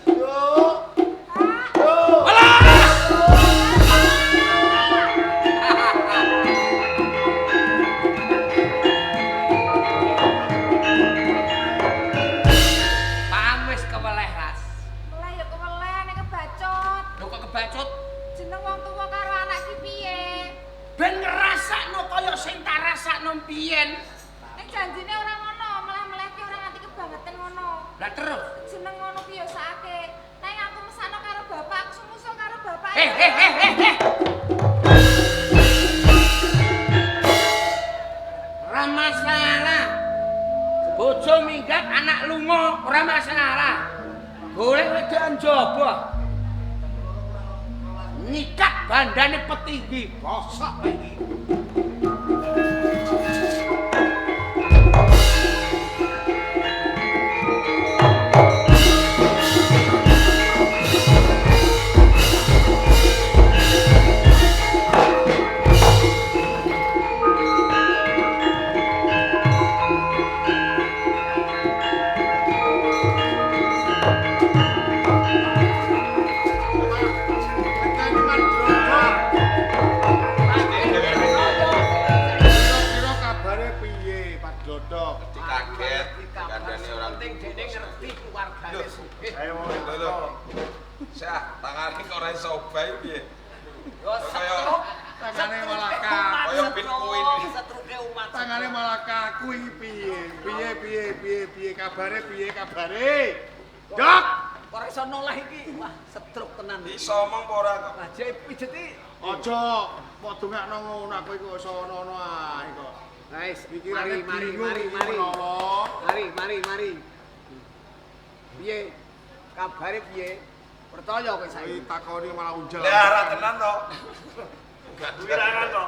Nduk, Pak, nduk. Alah! Paham wis keweleh, Ras. mulai ya keweleh nek kebacut. Lho kok kebacut? Jeneng wong tuwa karo anak ki piye? Ben ngrasakno kaya sing tak rasakno mbiyen. Nek janjine ora ngono, meleh-melehke ora nganti kebangetan ngono. Lah terus. Jeneng ngono ki ya sakake. Nek aku mesakno karo bapak, aku sumusul karo bapak. Eh eh eh eh eh. Ora masalah. Bojo minggat, anak lunga, ora masalah. Golek wedokan jaba. Nikah Kae petinggi bosok iki. Kira kabare piye Pak Glodok? Kaget kandhane ora penting dene ngerti keluargane sugih. Ayo Lho. Sah, tangane kok ora iso obah piye? Yo setruk, Tangane malah kaku. Kaya bitcoin. Setruke umat. Tangane malah kaku iki piye? Piye piye piye piye kabare piye kabare? Dok, Ora iso noleh iki. Wah, setruk tenan. Iso omong apa ora kok? Lah jek pijeti. aja kok dongakno ngono aku iki iso ono-ono ae kok. Wis, Pikirane mari mari bingung mari iki mari. menawa. Mari mari mari. Piye? Kabare piye? Percaya kowe Iki saiki. takoni malah unjal. Lah ora tenan to. Wirangan to.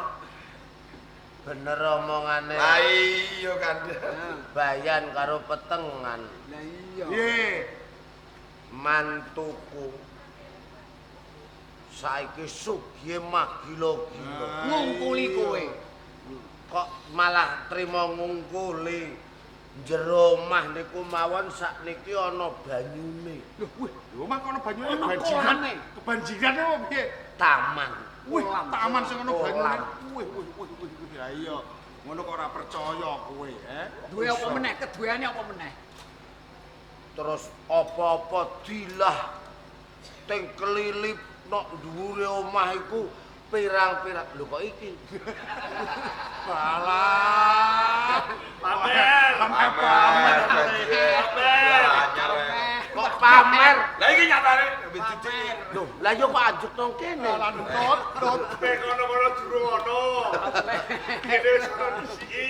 Bener omongane. Lah iya kandhane. Bayan karo petengan. Lah iya. Piye? Mantuku saiki sugihe magila-gila. Ngungkuli kowe. Kok malah trima ngungkuli. Jero omah niku mawon sakniki ana banyune. Lho, wih, lho omah kono banyune Ono kebanjiran. kolame. Kebanjiran apa piye? Taman. Wih, taman sing ono banyune. Kolam. Wih, wih, wih, wih, wih. Lah iya. Ngono kok ora percaya kowe, eh? Duwe apa meneh? Keduweane apa meneh? Terus apa-apa dilah teng kelilip nok dhuwure omah iku pirang-pirang. Lho kok iki? Balah. Pamer. Pamer. Pamer. Pamer. Anyar. Kok pamer? Lah iki nyatane wis didik. Lho, lah yo kok anjuk nang kene. Lah nutut, nut. Nek kono-kono durung ono. Kene wis ono disiki.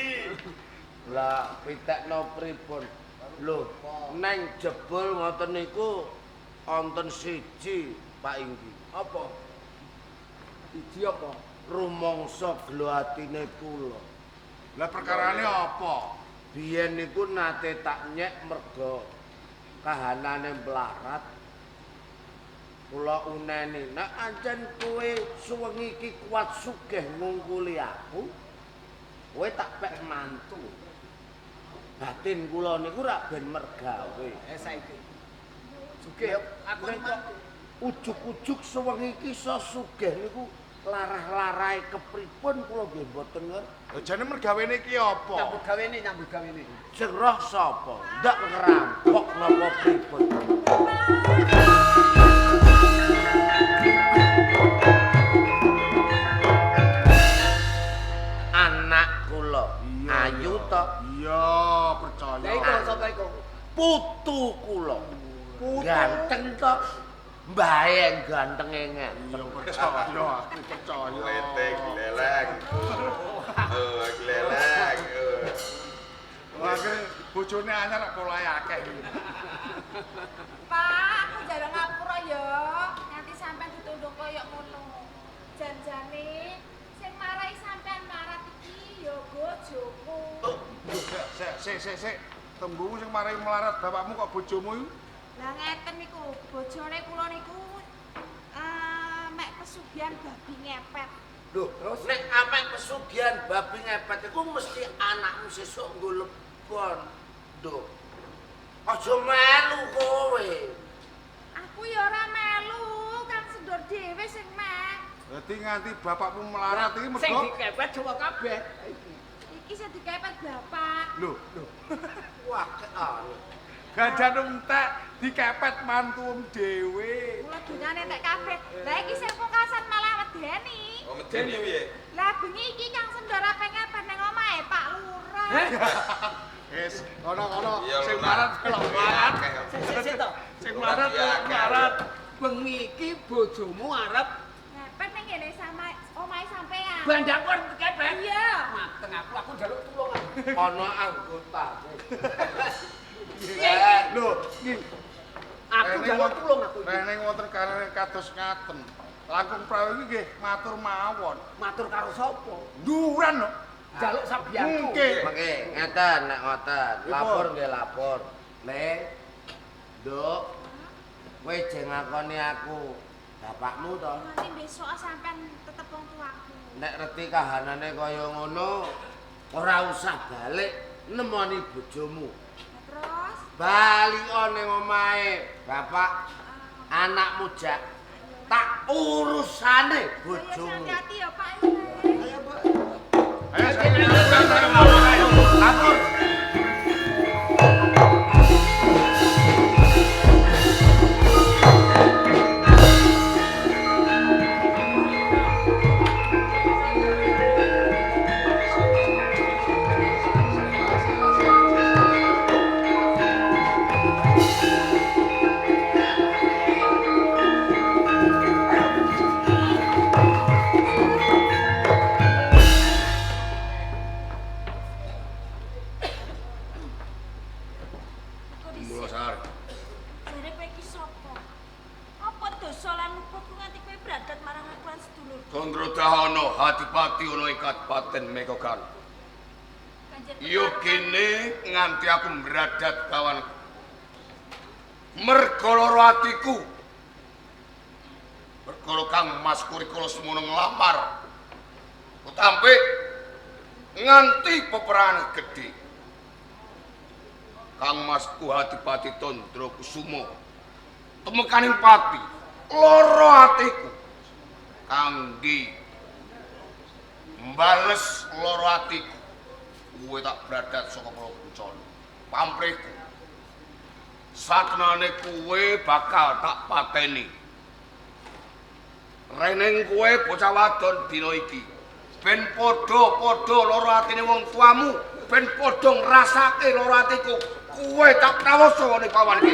Lah pitekno pripun? Lho, neng jebul ngoten niku wonten siji Pak Inggi. Apa? Siji apa? Rumangsa gelo atine kula. Lah perkarane apa? Biyen niku nate tak nyek merga kahanane melarat. Kula uneni, nek ancen kowe suwengi iki kuat sugih ngungkuli aku, kowe tak pek mantu. Batin kula niku rak ben mergawe. Eh saiki. Sugih aku Nek kok ujug-ujug suwengi iki iso sugih niku larah-larahe kepripun kula nggih mboten ngerti. Lah jane mergawene iki apa? nyambut gawene, nyambut gawene. Sing roh sapa? Ndak ngerampok napa pripun? Anak kula ayu to, Iya, percaya. Lah iku sapa iku? putu kula. Putu. Ganteng to. Mbahe gantenge ngenten. Iya, percaya aku percaya. Lete gleleng. Eh gleleng. Wah, akhirnya bojone anyar kok polahe akeh. Pak, aku njaluk ngapura ya. Nganti sampean ditunduk koyo ngono. Janjane sing marai sampean marat iki ya bojoku. Sik, sik, sik, sik. Tembungmu sing marai melarat bapakmu kok bojomu iku? Lah ngeten niku, bojone kula niku mek pesugihan babi ngepet. Lho, terus nek amek pesugihan babi ngepet iku mesti anakmu sesuk nggo lebon. Nduk. Aja melu kowe. Aku ya ora melu, Kang Sendor dhewe sing mek. Dadi nganti bapakmu melarat iki Sing mergo dikepet Jawa kabeh. Iki sing dikepet bapak. lho, lho. Wah, keane. Ganjan entek dikepet mantuem dhewe. Kula donyane entek kabeh. Lah iki sing pungkasan malah medeni. Oh medeni piye? Lah bengi iki Kang Sendor ape ngepet nang omahe Pak Lurah. Wis, kono-kono Iya, sing Lurah. melarat melok melarat. Sik sik sik to. Sing melarat melok melarat. Bengi iki bojomu arep Ngepet ning ngene sama omahe sampean. bandaku arep dikepet. Iya. Mateng aku njaluk tulung aku. Ana anggotane. Lho, iki Aku njaluk tulung aku iki. Rene wonten karene kados ngaten. Langkung prawi nggih matur mawon. Matur karo sapa? Nduran lho. Jaluk sabiyantu. Nggih. Mengke ngeten nek ngoten. Lapor nggih lapor. Le. Nduk. Kowe jeng ngakoni aku bapakmu to. Nanti besok sampean tetep wong tuaku. Nek reti kahanane kaya ngono, ora usah balik nemoni bojomu. Terus bali ning omahe bapak anakmu jak tak urusane bojomu. Hati-hati ya Pak. Ayo, Pak. Ayo, lapor. Kabupaten Mekokan. Yo kene nganti aku mbradat kawan. Mergo loro atiku. Perkara Kang Mas Kurikala semono nglamar. Kutampik nganti peperangan gedhe. Kang Masku Adipati Tandra Kusuma temekaning pati loro atiku kangge mbales loro atiku. Kowe tak bradat saka para kencana pamrihku satenane kowe bakal tak pateni. Reneng kowe bocah wadon dina iki ben padha-padha loro atine wong tuamu, ben padha ngrasake loro atiku. Kowe tak prawasa ning pawan iki.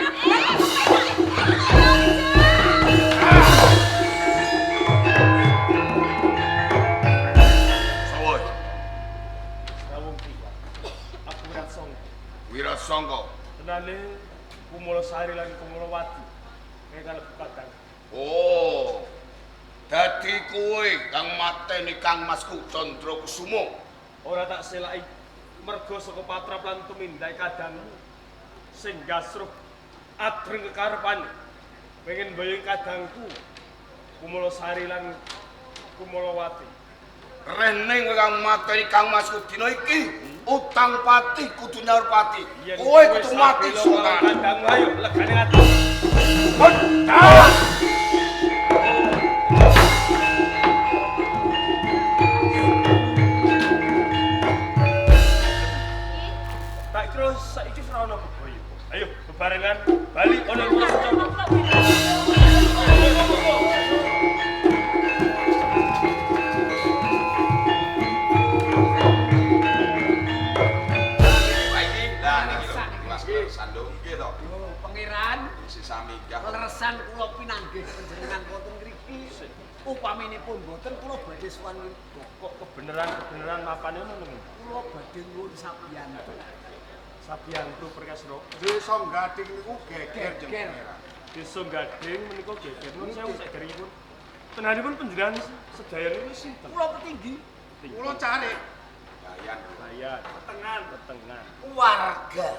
Wirasangka. Tenane Kumulasari lan Kumulawati kaya kalebu kadang. Oh. Dadi kowe kang mateni Kang Masku Candra Kusuma. Ora tak selaki merga saka patrap lan tumindake kadangmu sing gasruh adreng kekarepane. Pengen mboyong kadangku Kumulasari lan Kumulawati. Reneng kowe kang mateni Kang Masku dina iki. Utang pati kudu nyaur pati. Kowe kudu mati sultan. Kadangmu ayo legane ati. Tak kira saiki ora ono bebaya. Ayo bebarengan bali ono ing Secono. Leresan kula pinanggih panjenengan wonten ngriki. Upaminipun boten kula badhe sowan kok kebenaran-kebenaran mapane ngono. Kula badhe nyuwun sabiyantu. Sabiyantu perkasro. Desa Gading niku geger jenengan. Desa Gading menika geger. Nuwun sewu saderengipun. Tenanipun panjenengan sedaya niku sinten? Kula petinggi. Kula carik. Bayan. Bayan. Petengan, petengan. Warga.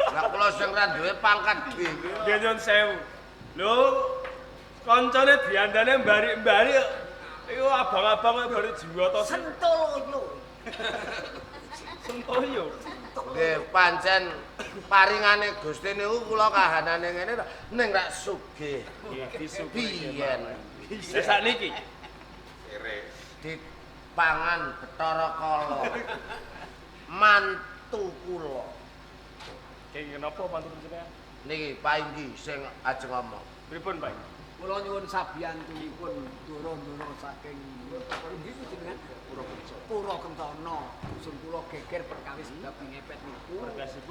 Lah kula sing ra duwe pangkat dhewe. Nggih nyun sewu. Lho, kancane diandane mbarik-mbarik iku abang-abang kok bare jiwata Sentoloyo. Sentoloyo. Nggih, pancen paringane Gusti niku kula kahanane ngene ning rak sugih. Nggih, disugih. Biyen. Lah sakniki kere dipangan Bathara Kala. Mantu kula. Kenging napa mantu panjenengan? Niki Pak Inggi sing ajeng ngomong. Pripun Pak? Kula nyuwun sabiyantunipun ndoro-ndoro saking pundi jenengan? Pura Kencana. Dusun kula geger perkawis babi ngepet niku.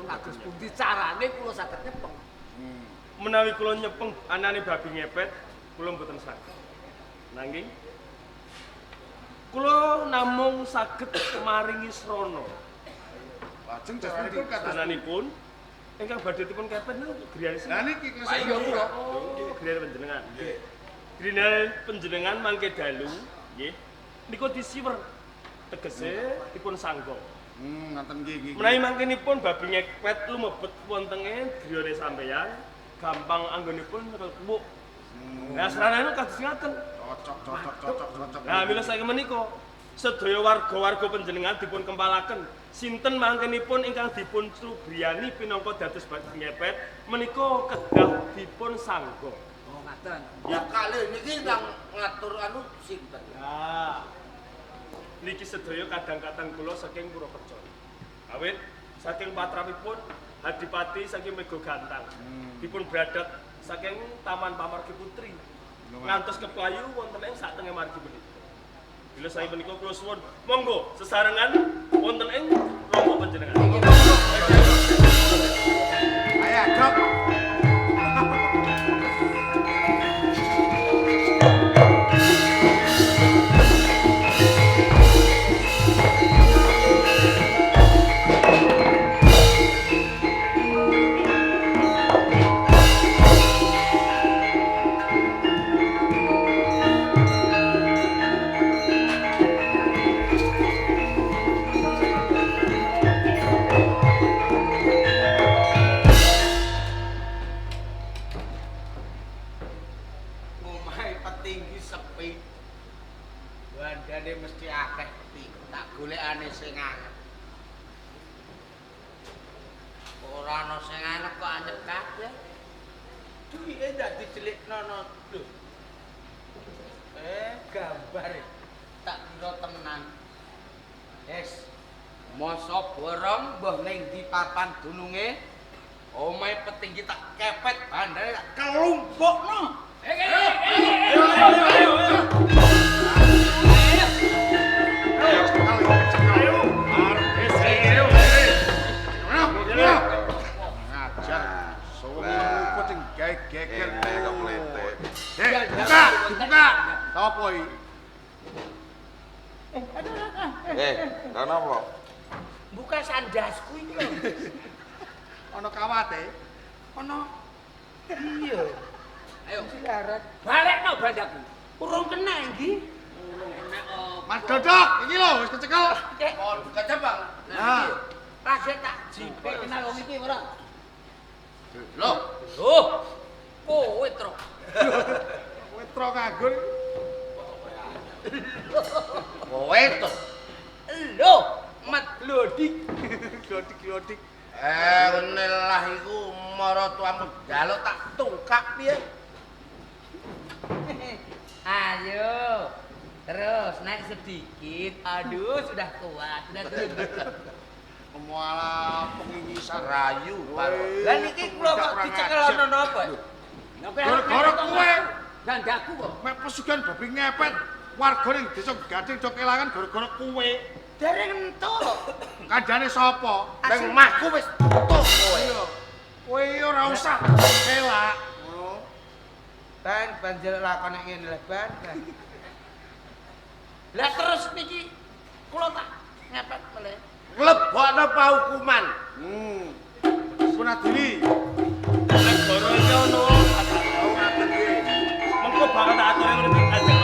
Kados pundi carane kula saged nyepeng? Menawi kula nyepeng anane babi ngepet, kula mboten saged. Nanging kula namung saged maringi srana. Lajeng caranipun kados? Ingkang badhe dipun kepet niku griyane sinten? Lah niki Pak iya kula. Oh, griyane panjenengan. Nggih. Griyane panjenengan mangke dalu, nggih. Niku disiwer. Tegese dipun sangga. Ngoten nggih nggih. Menawi mangkenipun babi ngepet lumebet wonten ing griyane sampeyan, gampang anggonipun nyekel kuwuk. Nah, sarana kados ngaten. Cocok cocok cocok cocok. Nah, mila saiki menika sedaya warga-warga panjenengan dipun kempalaken. Sinten mangkenipun ingkang dipun cubriyani pinangka dados babi ngepet menika kedah dipun sangga. Oh, ngaten. Ya kalih niki ingkang ngatur anu sinten? Nah. Niki sedaya kadang-kadang kula saking Purwokerto. Awit saking patrapipun Adipati saking Mega Gantang. Dipun bradat saking Taman Pamargi Putri. Ngantos keplayu wonten ing satengah margi punika. Bila saya menika kula suwun, monggo sesarengan wonten ing romo panjenengan. Ayo, Dok. Papan dununge omahe petinggi tak kepet bandare tak kelumpukno. Ayo ayo. Ngajar suwe sing gawe geger kok mlete. Buka, dibuka. Sapa iki? Lha napa? Buka sandasku iki lho. Ana kawate? Ana. Iya. Ayo. Balekno bandaku. Urung kena iki. Urung kena opo? Mas Dodok, iki lho wis kecekel. Oh, buka cabang. Nah, lagi tak jipik kenal wong iki ora? Lho, lho. Kowe tro. Kowe tro nganggur. Kowe to. Lho. Mat glodik. Glodik-glodik. Ngene lah iku maratuamu njaluk tak tungkak piye? Ayo. Terus naik sedikit. Aduh, sudah kuat. Sudah kuat. Mualah pengingisan rayu. Lah niki kula kok dicekel ana napa? Gara-gara kowe dandaku kok. Mek pesugihan babi ngepet, warga ning desa Gading do kelangan gara-gara kowe. Dereng entuk. Kandhane sapa? Ning omahku wis entuk kowe. Kowe ora usah kelak. Ngono. Ben banjir lakone ngene lho, Ben. Lah terus niki kula tak ngepet meleh. Nglebokno pahukuman. Sunadili. Negara iki ono ngaten nggih. Mengko bakal tak atur ngene aja.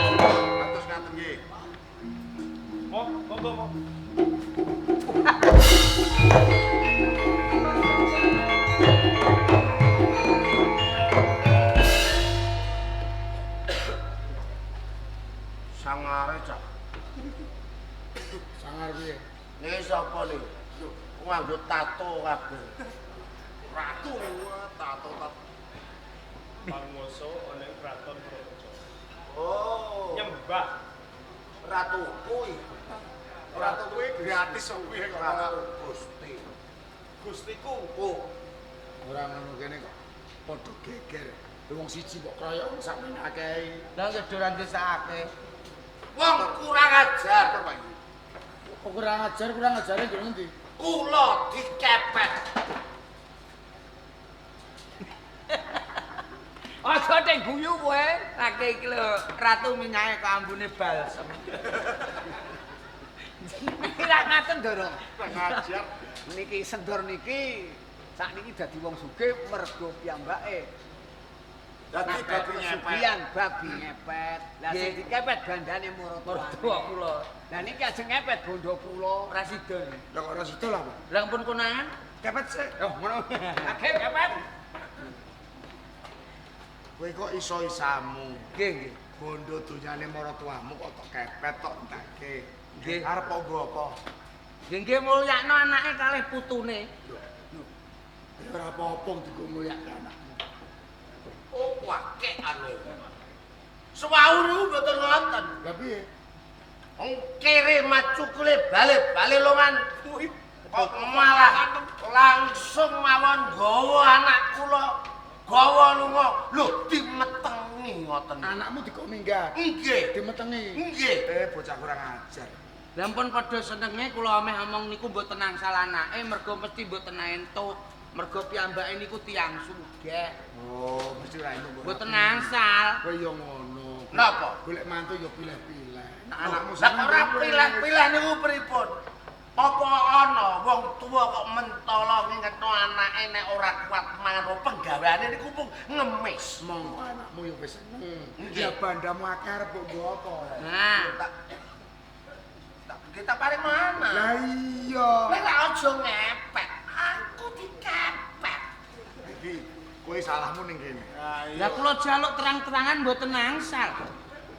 Atus ngaten nggih. Monggo monggo. Sangare cak. Sangar piye? Niki sapa niki? Nganggo tato kabeh. Ratu tato tato. Panguwasa ana ing kraton Purwokerto. Oh. Nyembah ratu kuwi. Ratu kuwi gratis kok kuwi kok ratu Gusti. Gustiku. Ora ngono kene kok padha geger. Wong siji kok kroyok wong sakmene akeh. Lah sedoran desake. Wong kurang ajar to, Pak. Kok kurang ajar, kurang ajare yo ngendi? Kula dikepet. Aja teng guyu kowe. Lagi iki lho, ratu minyake kok ambune balsem. Niki lak ngaten, Ndoro. Kurang ajar. Niki sendor niki Sakniki dadi wong sugih mergo piyambake. Dadi babi ngepet. Kesugihan babi ngepet. Lah sing dikepet bandane maratuwa. Mertua kula. Lah niki ajeng ngepet bondo kula. Ora sida. Lah kok ora sida lah, Pak? Lah pun konangan. Kepet sik. Oh, ngono. Akeh kepet. Kowe kok iso-isamu. Nggih, nggih. Bondo donyane maratuwamu kok tok kepet tok enteke. Nggih. Arep kok nggo apa? Nggih nggih mulyakno anake kalih putune. Ya ora apa-apa digo mulyake anakmu. Oh, wakek anu. Sewau niku mboten ngoten. Lah piye? Wong kere macukule bale-bale longan. Kok malah langsung mawon gawa anak kula, gawa lunga. Lho dimetengi ngoten. Anakmu dikok minggat. Nggih. Dimetengi. Nggih. Bocah kurang ajar. Lah pun padha senenge kula ameh omong niku mboten angsal anake mergo mesti mboten entuk. Mergo piyambake niku tiyang sugih. Oh, mesti ora entuk. Mboten angsal. Kowe ya ngono. Napa? Golek mantu ya pilih-pilih. Nek anakmu Lah ora pilih-pilih niku pripun? Apa ana wong tuwa kok mentolo ngingetno anake nek ora kuat mangan penggaweane niku mung ngemis. Mongko anakmu ya wis seneng. Ya bandamu akeh arep mbok nggo apa? Nah, Tak kita paring mana? Lah iya. Lah aja ngepet. Aku dikepet. Iki kowe salahmu ning kene. Lah kula jaluk terang-terangan mboten angsal.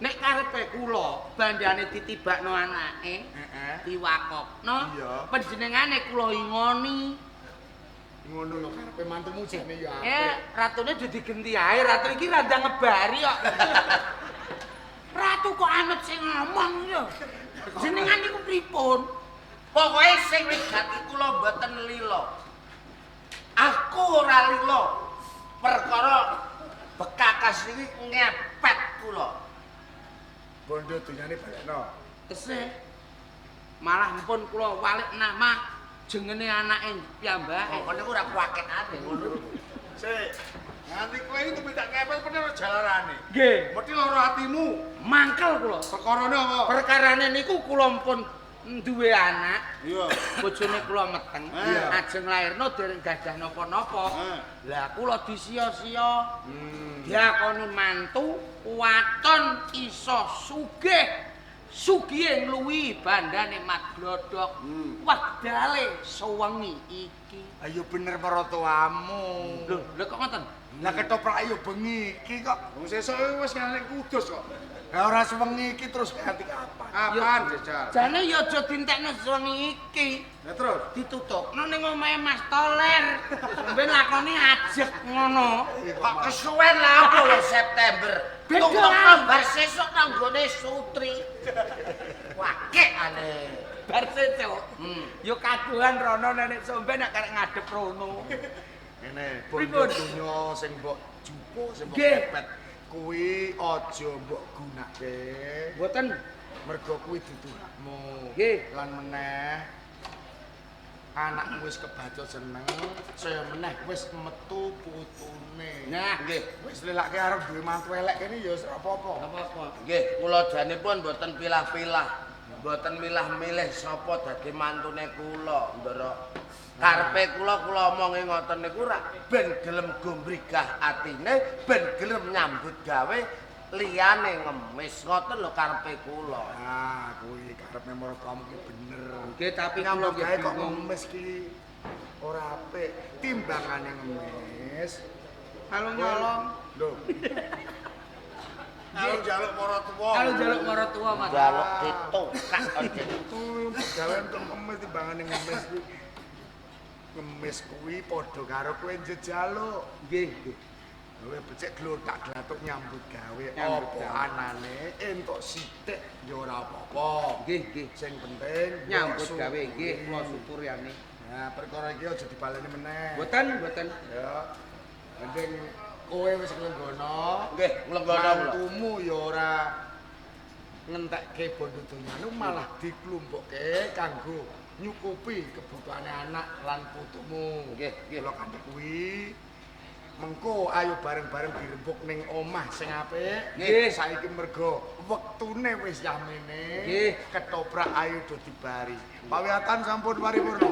Nek karepe kula bandane ditibakno anake, Heeh. diwakokno, Iya. panjenengane kula ingoni. Ngono lho karepe mantumu jane ya apik. Ratune do digenti ae, ratu iki rada ngebari kok. Ratu kok anut sing ngomong yo. Jenengan niku pripun? Pokoke sing wigati kula mboten lila. Aku ora lila. Perkara bekakas iki ngepet kula. Bondo dunyane balekno. Tesih. Malah pun kula walik nama jengene anake piyambake. Kok niku ora kuwaketane ngono. Sik, nganti kowe iki tumindak ngepet bener jalarane. Nggih. Mesti lara atimu. Mangkel kula. Perkarane apa? Perkarane niku kula pun duwe anak. Iya. Bojone kula meteng, ajeng lairno dereng gadah napa-napa. Lah kula disia-sia. Diakoni mantu waton iso sugih. Sugihe ngluwihi bandane Mat Glodok. Wekdale sewengi iki. Ayo bener maratuwamu. Lho, lho kok ngoten? Lah ketoprak yo bengi iki kok. Wong sesuk wis ngalih Kudus kok. Lah ora sewengi iki terus ganti kapan? Kapan jajal? Jane ya aja dintekno sewengi iki. Lah terus ditutupno ning omahe Mas Toler. Ben lakone ajeg ngono. Kok kesuwen lah apa lho September. Beda. Tunggu bar sesuk nang gone Sutri. Wakek ane. Bar sesuk. Yo kaduhan rono nenek somben nek karek ngadep rono. Ngene, bondo donya sing mbok jupuk, sing mbok kepet kuwi aja mbok gunake. Mboten. Mergo kuwi dudu hakmu. Nggih. Lan meneh anakmu wis kebaca seneng, saya meneh wis metu putune. Nah, nggih. Wis lelake arep duwe mantu elek kene ya wis ora apa-apa. Apa-apa. Nggih, kula janipun mboten pilah-pilah. Mboten milah-milih sapa dadi mantune kula, Ndara. Karepe kula kula omongi ngoten niku ora ben gelem gombrigah atine, ben gelem nyambut gawe liyane ngemis. Ngoten lho karepe kula. Ah, kuwi karepe maratuwamu ki bener. Nggih, tapi kula nyambut nggih gawe kok bingung. ngemis ki ora apik. Timbangane ngemis, Kalau nyolong, lho. kalau njaluk maratuwa. kalau njaluk maratuwa Mas. Njaluk ditokak aja. Gawe untuk ngemis timbangane ngemis kuwi. Ngemis kuwi padha karo kowe njejaluk. Nggih, nggih. Kowe becik glothak glathuk nyambut gawe apa anane entuk sithik ya ora apa-apa. Nggih, nggih. Sing penting Nyambut gawe nggih kula syukur yane. Nah, perkara iki aja dibaleni meneh. Mboten, mboten. Ya. Penting kowe wis nglenggono. Nggih, nglenggono kula. Mantumu ya ora ngentekke bondo donyane malah diklumpukke kanggo nyukupi kebutuhane anak lan putumu. Nggih, nggih. Kula kandha kuwi mengko ayo bareng-bareng dirembuk ning omah sing apik. Nggih. Saiki mergo wektune wis yamene. Nggih. Ketoprak ayo do dibari. Pawiyatan sampun paripurna.